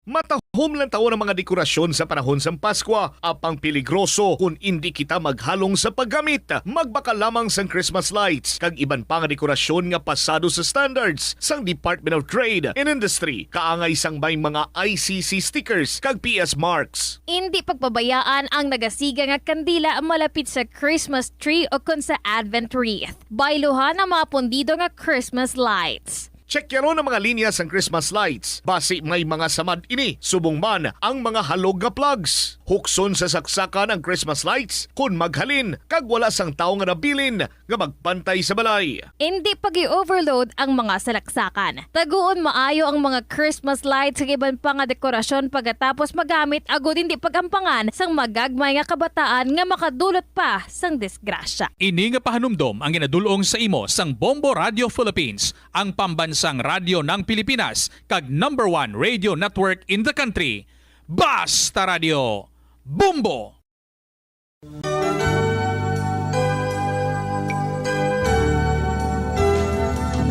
Matahom lang tawon ang mga dekorasyon sa panahon sang Paskwa, apang peligroso kon indi kita maghalong sa paggamit. Magbakal lamang sang Christmas lights kag iban pa nga dekorasyon nga pasado sa standards sang Department of Trade and Industry, kaangay sang may mga I C C stickers kag P S marks. Indi pagpabayaan ang nagasiga nga kandila malapit sa Christmas tree o kon sa Advent wreath. Bayluhan ang mga pundido nga Christmas lights. Checkyaron ang mga linya sang Christmas lights, basi may mga samad ini, subong man ang mga halog nga plugs. Hukson sa saksakan ang Christmas lights kon maghalin kag wala sang tawo nga nabilin nga magpantay sa balay. Indi pag-i-overload ang mga salaksakan. Taguon maayo ang mga Christmas lights kag iban pa nga dekorasyon pagkatapos magamit agud indi pag-ampangan sang magagmay nga kabataan nga makadulot pa sang disgrasya. Ini nga pahanumdom ang ginadul-ong sa imo sang Bombo Radio Philippines, ang pambansang radyo ng Pilipinas, kag number one radio network in the country. Basta Radio, Bombo!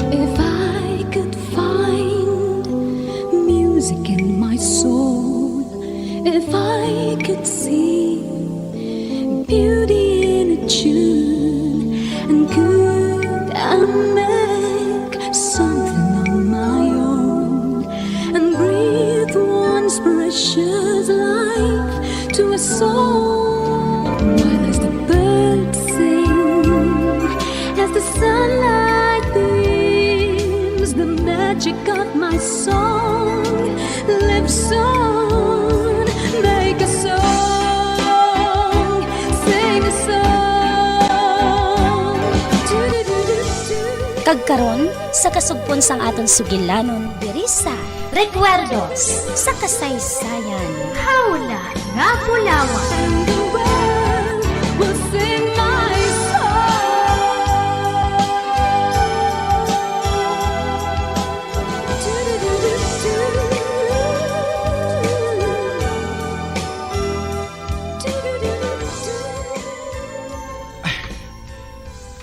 If I could find music in my soul, if I could see beauty in a tune, and could I make something on my own and breathe once precious life to a soul? While as the birds sing, as the sunlight beams, the magic of my song lives on. Make a song, sing a song. Kag karon, sa kasugpon sang aton sugilanon diri sa Recuerdos sa Kasaysayan. Hawla nga Bulawan. And the world will sing my song.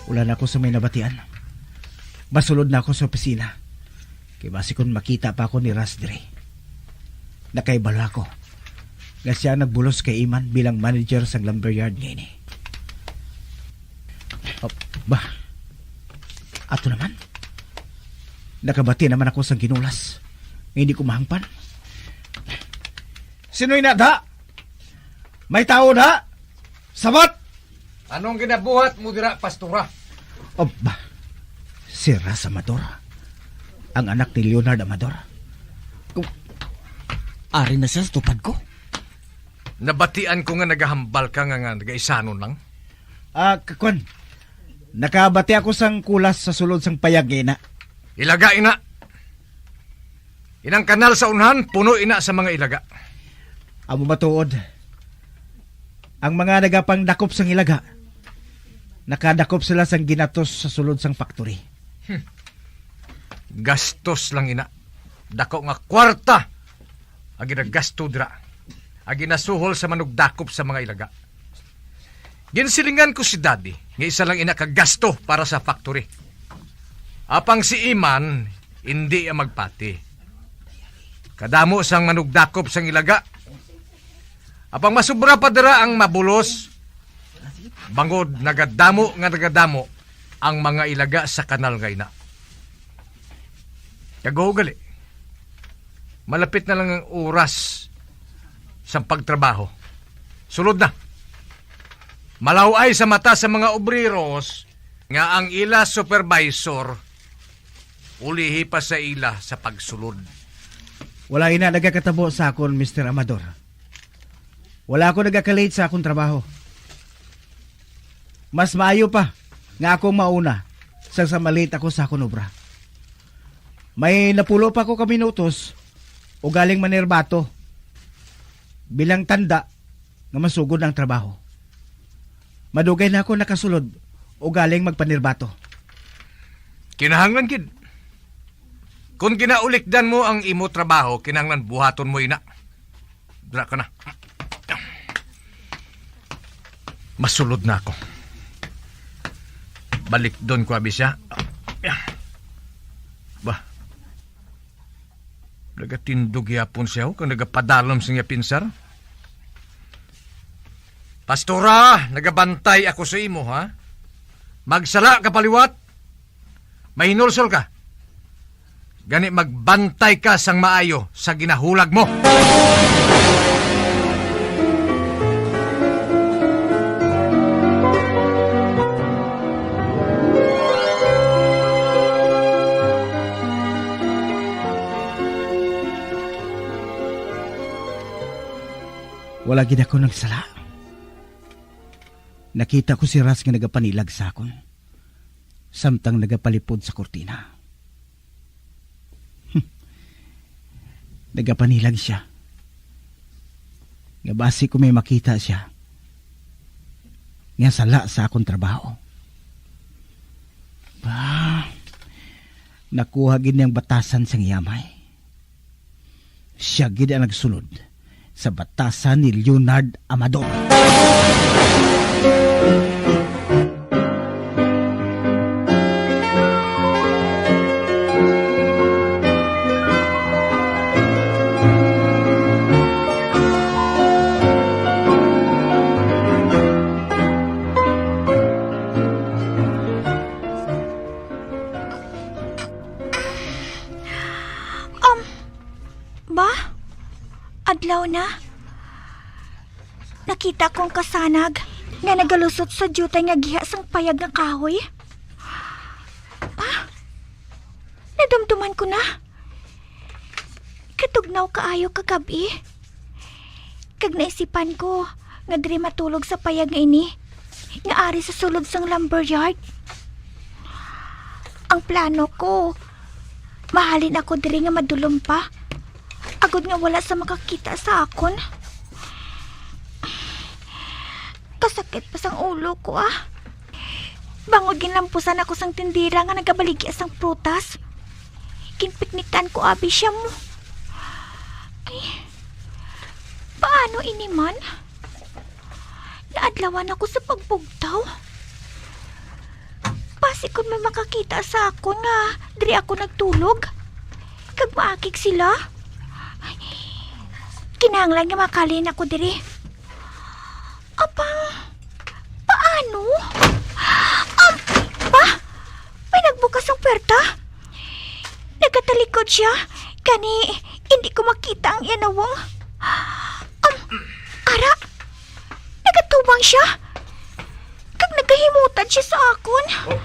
Wala na ako sa may nabatian. Masulod na ako sa opisina. Kay basi kon makita pa ako ni Ras diri. Nakaibalo ako nga siya ang nagbulos kay Iman bilang manager sang lumberyard nga ini. Oh, ba? Ato naman. Nakabati naman ako sang ginulas. Nga hindi ko mahangpan. Sino ina da? May tao da? Sabat! Anong ginabuhat mo dira, Pastora? Aba, si Ras Amador, ang anak ni Leonard Amador. Ari na siya sa tupad ko. Nabatian ko nga nagahambal ka nga, nga nagaisanon lang. Ah, kakwan, nakabati ako sang kulas sa sulod sang payag nga ina. Ilaga ina. Inang kanal sa unhan, puno ina sa mga ilaga. Amo matuod. Ang mga nagapangdakop sang ilaga, nakadakop sila sang ginatos sa sulod sang factory. Hmm. Gastos lang ina. Dako nga kwarta ang ginagasto dira, ang ginasuhol sa manugdakop sa mga ilaga. Ginsilingan ko si Daddy nga isa lang ina ka gasto para sa factory. Apang si Iman, indi ang magpati. Kadamo sang manugdakop sang ilaga. Apang masubra pa dira ang mabulos, bangod nagadamo nga nagadamo ang mga ilaga sa kanal nga ina. Kag ugali, malapit na lang ang oras sang pagtrabaho. Sulod na. Malaw-ay sa mata sa mga obreros nga ang ila supervisor ulihi pa sa ila sa pagsulod. Wala ina nagakatabo sa akon, Mister Amador. Wala ako nagaka-late sa akon trabaho. Mas maayo pa nga akong mauna sang sa ma-late ako sa akon obra. May napulo pa ko ka minutos ugaling manirbato bilang tanda nga masugod na ang trabaho. Madugay na ako nakasulod ugaling magpanirbato. Kinahanglan gid. Kon ginaulikdan mo ang imo trabaho, kinahanglan buhaton mo ina. Dra ka na. Masulod na ako. Balikdon ko abi siya. Ba. Nagatindog yapon siya, oh, kag nagapadalom sa iya pinsar. Pastora, nagabantay ako sa imo, ha? Magsala ka paliwat, mahinulsol ka. Gani magbantay ka sang maayo sa ginahulag mo. Wala gid ako nagsala. Nakita ko si Ras nga nagapanilag sa akon, samtang nagapalipod sa kurtina. Nagapanilag siya. Nga basi ko may makita siya nga sala sa akon trabaho. Ba, nakuha gid niyang batasan sang yamay. Siya gid ang nagsulod sa batasan ni Leonard Amador. Um, ba? Adlaw na. Nakita ko ang kasanag nga nagalusot sa diutay nga giha sang payag nga kahoy. Ah, nadumduman ko na. Katugnaw kaayo kagab-i. Kag naisipan ko nga diri matulog sa payag nga ini, nga ari sa sulod sang lumber yard. Ang plano ko, mahalin ako diri nga madulom pa, agod nga wala sa makakita sa akon. Kasakit pa sang ulo ko, ah. Bangod ginlampusan ako sang tindera nga nagabaligya sang prutas. Ginpiknikan ko abi siya mo. Ay, paano ini man? Naadlawan ako sa pagbugtaw. Basi kon may makakita sa akon nga diri ako nagtulog, kag maakig sila. Ay, kinahanglan nga makalin ako diri. Apang, paano? Um, ba? May nagbukas ang pwerta. Nagatalikod siya. Gani, hindi ko makita ang iya nawong. Um, ara, nagatubang siya. Kag nagahimutad siya sa akon. Oh.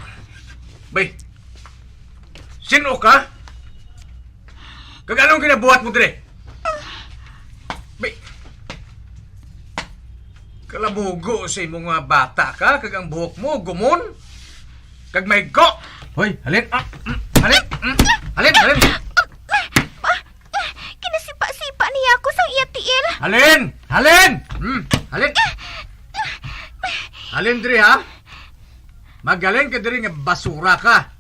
Bay, sino ka? Kag anong ginabuhat mo dire? Bi-, kalabugo sa imong mga bata ka, kag ang buhok mo, gumon, kag may go. Hoy, halin, ah, mm, halin, mm, halin, halin. Ah, ah, kinasipa-sipa niya ako sang iya tiil. Halin, halin, mm, halin. Halin diri, ha? Magaling ka diri nga basura ka.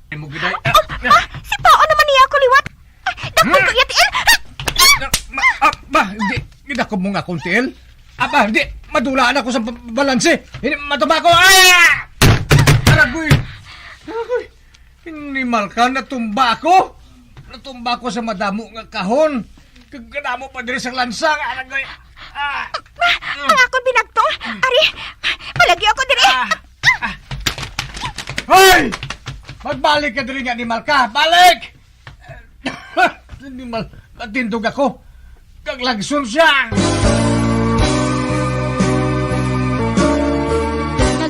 Imo giday. Ah, ah, sipaon naman niya ako liwat. Ah, dakop Hmm? ko iya tiil. Ah, ah, ma-, ah, ba, hindi, hindi dakop mo nga akong tiil. Ah, ba, hindi, madulaan ako sa ba-, balanse. Hindi, matumba ako. Ah! Aragoy. Aragoy. Animal ka, natumba ako. Natumba ako sa madamo nga kahon. Kag kadamo pa diri sa lansa nga, aragoy. Ah! Ang akon binagtong. Ari, palagi ako diri. Ah! Ah! Hoy! Magbalik ka diri nga animal ka. Balik! Animal, matindog ako. Kag lagson siya.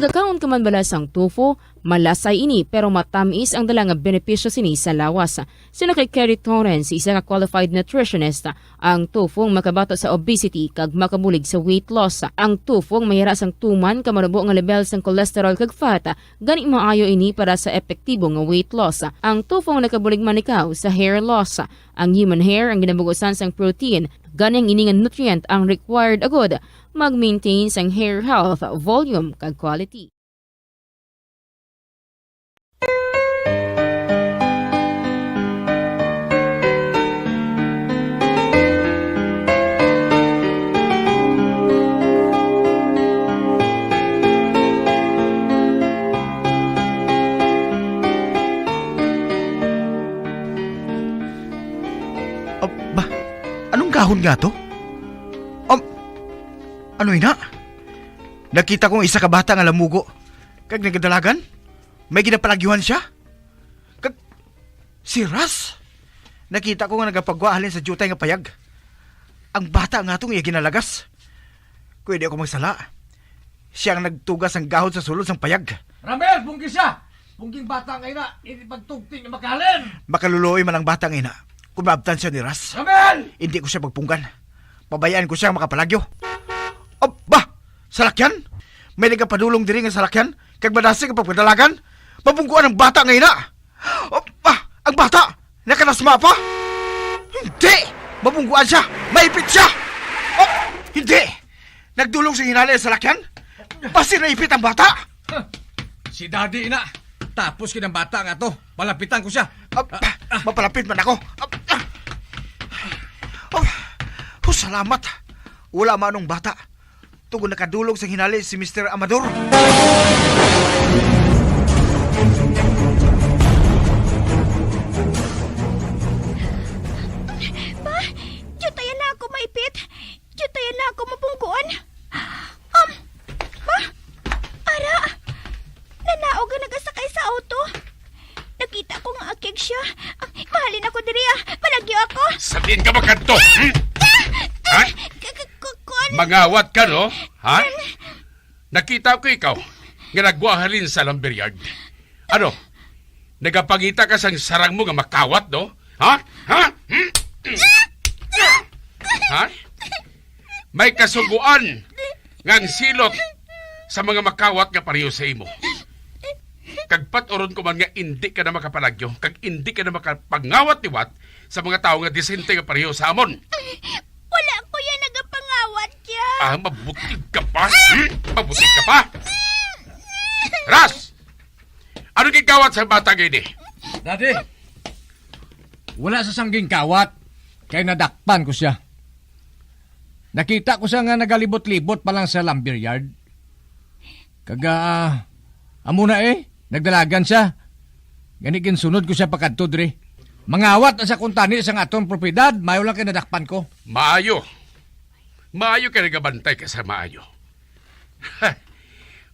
Kakaon ka man bala sang tofu, malasay ini pero matamis ang dala nga benepisyo sini sa lawas. Suno kay Kerry Torrens, isa ka qualified nutritionist, ang tofu ang makabato sa obesity kag makabulig sa weight loss. Ang tofu ang mayara sang tuman ka manubo nga level sang cholesterol kag fat, gani maayo ini para sa epektibo nga weight loss. Ang tofu ang nakabulig man ikaw sa hair loss. Ang human hair ang ginabugusan sang protein, gani ang ini nga nutrient ang required agud mag-maintain sang hair health, volume, kag quality. Ah, ba, anong gahon nga to? Um, ano ina? Nakita kong isa ka bata nga lamugo kag nagadalagan. May ginapalagyuhan siya. Kag si Ras, nakita ko nga nagapagwa halin sa diutay nga payag. Ang bata nga atong iya ginalagas. Kung hindi ako magsala, siya ang nagtugas ang gahod sa sulod sang payag. Ramel, pungki siya! Pungking bata nga ina, hindi pagtugti nga makahalin! Makaluluoy man ang bata nga ina kung maabtan siya ni Ras. Ramel! Hindi ko siya pagpunggan. Pabayaan ko siya makapalagyo. Aba! Salakyan? May nagapadulong diri nga salakyan kag madasig ang pagpadalagan? Mabungguan ang bata nga ina! Aba! Ang bata! Nakanasma pa! Hindi! Mabungguan siya! Maipit siya! Oh! Hindi! Nagdulong sa hinali ang salakyan? Basi naipit ang bata! Si Daddy na! Tapos kinang bata nga to. Malapitan ko siya. Ah, ah, ah. Mapalapit man ako. Ah, ah. Oh, oh, salamat. Wala man ang bata. Tugon nakadulog sa hinali si Mister Amador. Pa, diutayan na ako maipit. Diutayan na ako mabungguan. Um, ha? Ara! Nanaog ang nagasakay sa auto. Nakita ko nga akig siya. Ah, mahalin ako diri, ah. Palagyo ako. Sa diin ka magkadto? Hmm? Ha? K-, k-, k-, kuan. Mangawat ka, no? Ha? Nakita ko ikaw nga nagwa halin sa lumberyard. Ano? Nagapangita ka sang sarang mo nga makawat, no? Ha? Ha? Hmm? Ha? May kasugoan nga ang silot sa mga makawat nga pareho sa imo. Kag pat-uron ko man nga indi ka na makapalagyo, kag indi ka na makapangawat liwat sa mga tawo nga disente nga pareho sa amon. Wala ko yan nagapangawat ya. Ah, mabutig ka pa? Hmm? Mabutig ka pa? Ras! Ano gigawat sa bata nga ini? Daddy, wala sa sangging kawat, kay nadakpan ko siya. Nakita ko siya nga nagalibot-libot pa lang sa lumberyard. Kag, ah, amo na eh, nagdalagan siya. Gani ginsunod ko siya pakadto diri. Mangawat na sa kuntani sa aton propiedad, maayo lang kay nadakpan ko. Maayo. Maayo kay nagabantay ka sa maayo.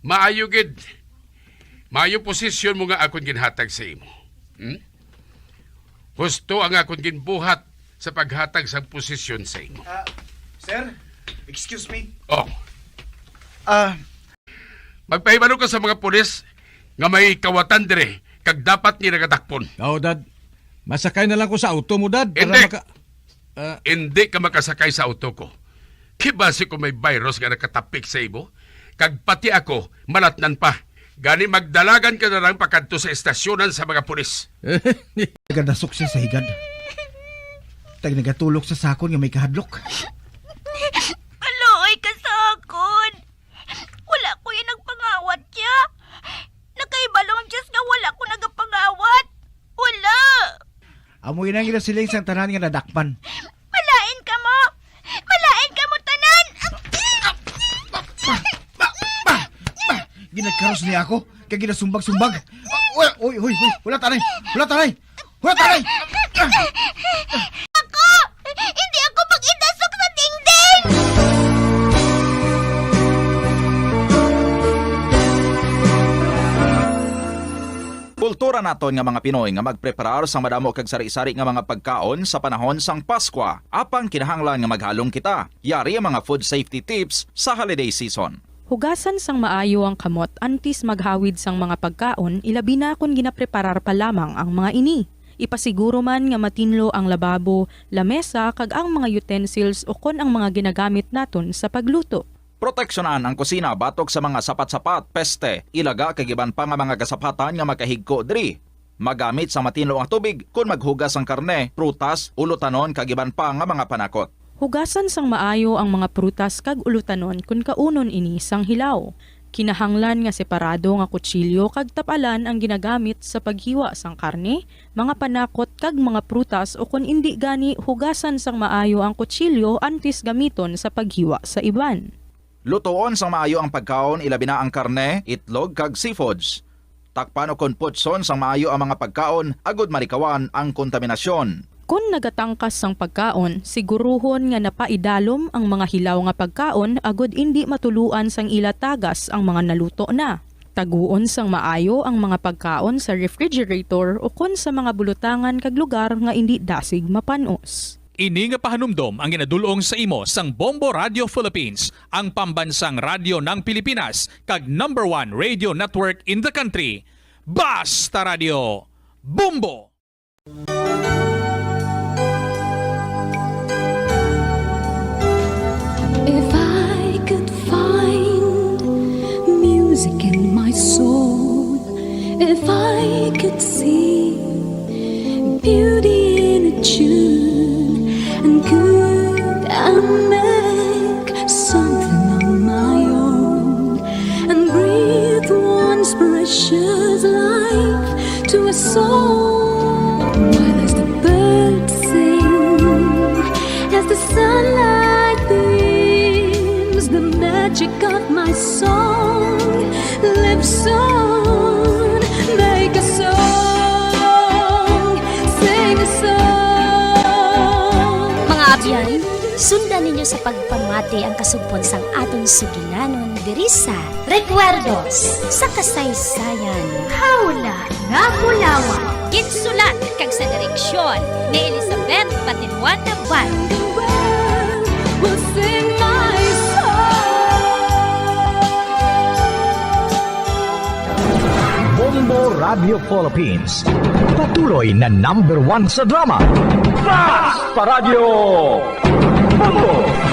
Maayo gid. Maayo posisyon mo nga akon ginhatag sa imo. Hmm? Husto ang akon ginbuhat sa paghatag sa posisyon sa imo. Ah, sir, excuse me. Oh. Ah. Magpahibalo ka sa mga pulis nga may kawatan dire kag dapat ni nagadakpon. Oo, Dad. Masakay na lang ko sa auto mo, Dad, para Hindi. maka-, ah. Hindi ka makasakay sa auto ko. Kay basi ko may virus nga nakatapik sa imo, kag pati ako, malatnan pa. Gani magdalagan ka na lang pakadto sa estasyonan sa mga pulis. Nagadasok siya sa higad. Tag nagatulok sa sakon nga may kahadlok. Maluoy ka sa akon. Wala ko yan nagpangawat ya. Nakahibalo ang Diyos nga wala ko nagapangawat. Wala. Amo ina ang ginasiling sang tanan nga nadakpan. Malain kamo! Malain kamo tanan! Ginagkaros niya ako, kay ginasumbag-sumbag. Wala, uy, uy, uy, wala tanay, wala tanay, wala tanay! Ako! Hindi ako pag-idasok sa dingding! Kultura naton nga mga Pinoy nga magpreparar sang madamo kag sari-sari nga mga pagkaon sa panahon sang Paskwa. Apang kinahanglan nga maghalong kita. Yari ang mga food safety tips sa holiday season. Hugasan sang maayo ang kamot antes maghawid sang mga pagkaon, ilabi na kon ginapreparar pa lamang ang mga ini. Ipasiguro man nga matinlo ang lababo, lamesa, kag ang mga utensils ukon ang mga ginagamit naton sa pagluto. Proteksyonan ang kusina batok sa mga sapat-sapat, peste, ilaga, kag iban pa nga mga kasapatan nga makahigko diri. Magamit sang matinlo nga tubig kon maghugas sang karne, prutas, ulutanon, kag iban pa nga mga panakot. Hugasan sang maayo ang mga prutas kag ulutanon kon kaunon ini sang hilaw. Kinahanglan nga separado nga kutsilyo kag tapalan ang ginagamit sa paghiwa sang karne, mga panakot, kag mga prutas, ukon indi gani, hugasan sang maayo ang kutsilyo antes gamiton sa paghiwa sa iban. Lutoon sang maayo ang pagkaon, ilabi na ang karne, itlog, kag seafoods. Takpan ukon putson sang maayo ang mga pagkaon agod malikawan ang kontaminasyon. Kon nagatangkas sang pagkaon, siguruhon nga napaidalom ang mga hilaw nga pagkaon agod indi matuluan sang ila tagas ang mga naluto na. Taguon sang maayo ang mga pagkaon sa refrigerator ukon sa mga bulutangan kag lugar nga indi dasig mapan-os. Ini nga pahanumdom ang ginadul-ong sa imo sang Bombo Radio Philippines, ang pambansang radyo ng Pilipinas, kag number one radio network in the country. Basta Radio, Bombo! If I could find music in my soul, if I could see beauty in a tune, and could I make something of my own, and breathe once precious life to a soul. While as the birds sing, as the sunlight beams, the magic of my song lives on. Make a song, sing a song. Mga abyan, sundan ninyo sa pagpamati ang kasugpon sang aton sugilanon diri sa Recuerdos sa Kasaysayan. Hawla nga Bulawan. Ginsulat kag sa direksyon ni Elizabeth Patinuan Nabal. The world will sing my song. Bombo Radio Philippines, patuloy na number one sa drama. Basta Radio, Bombo!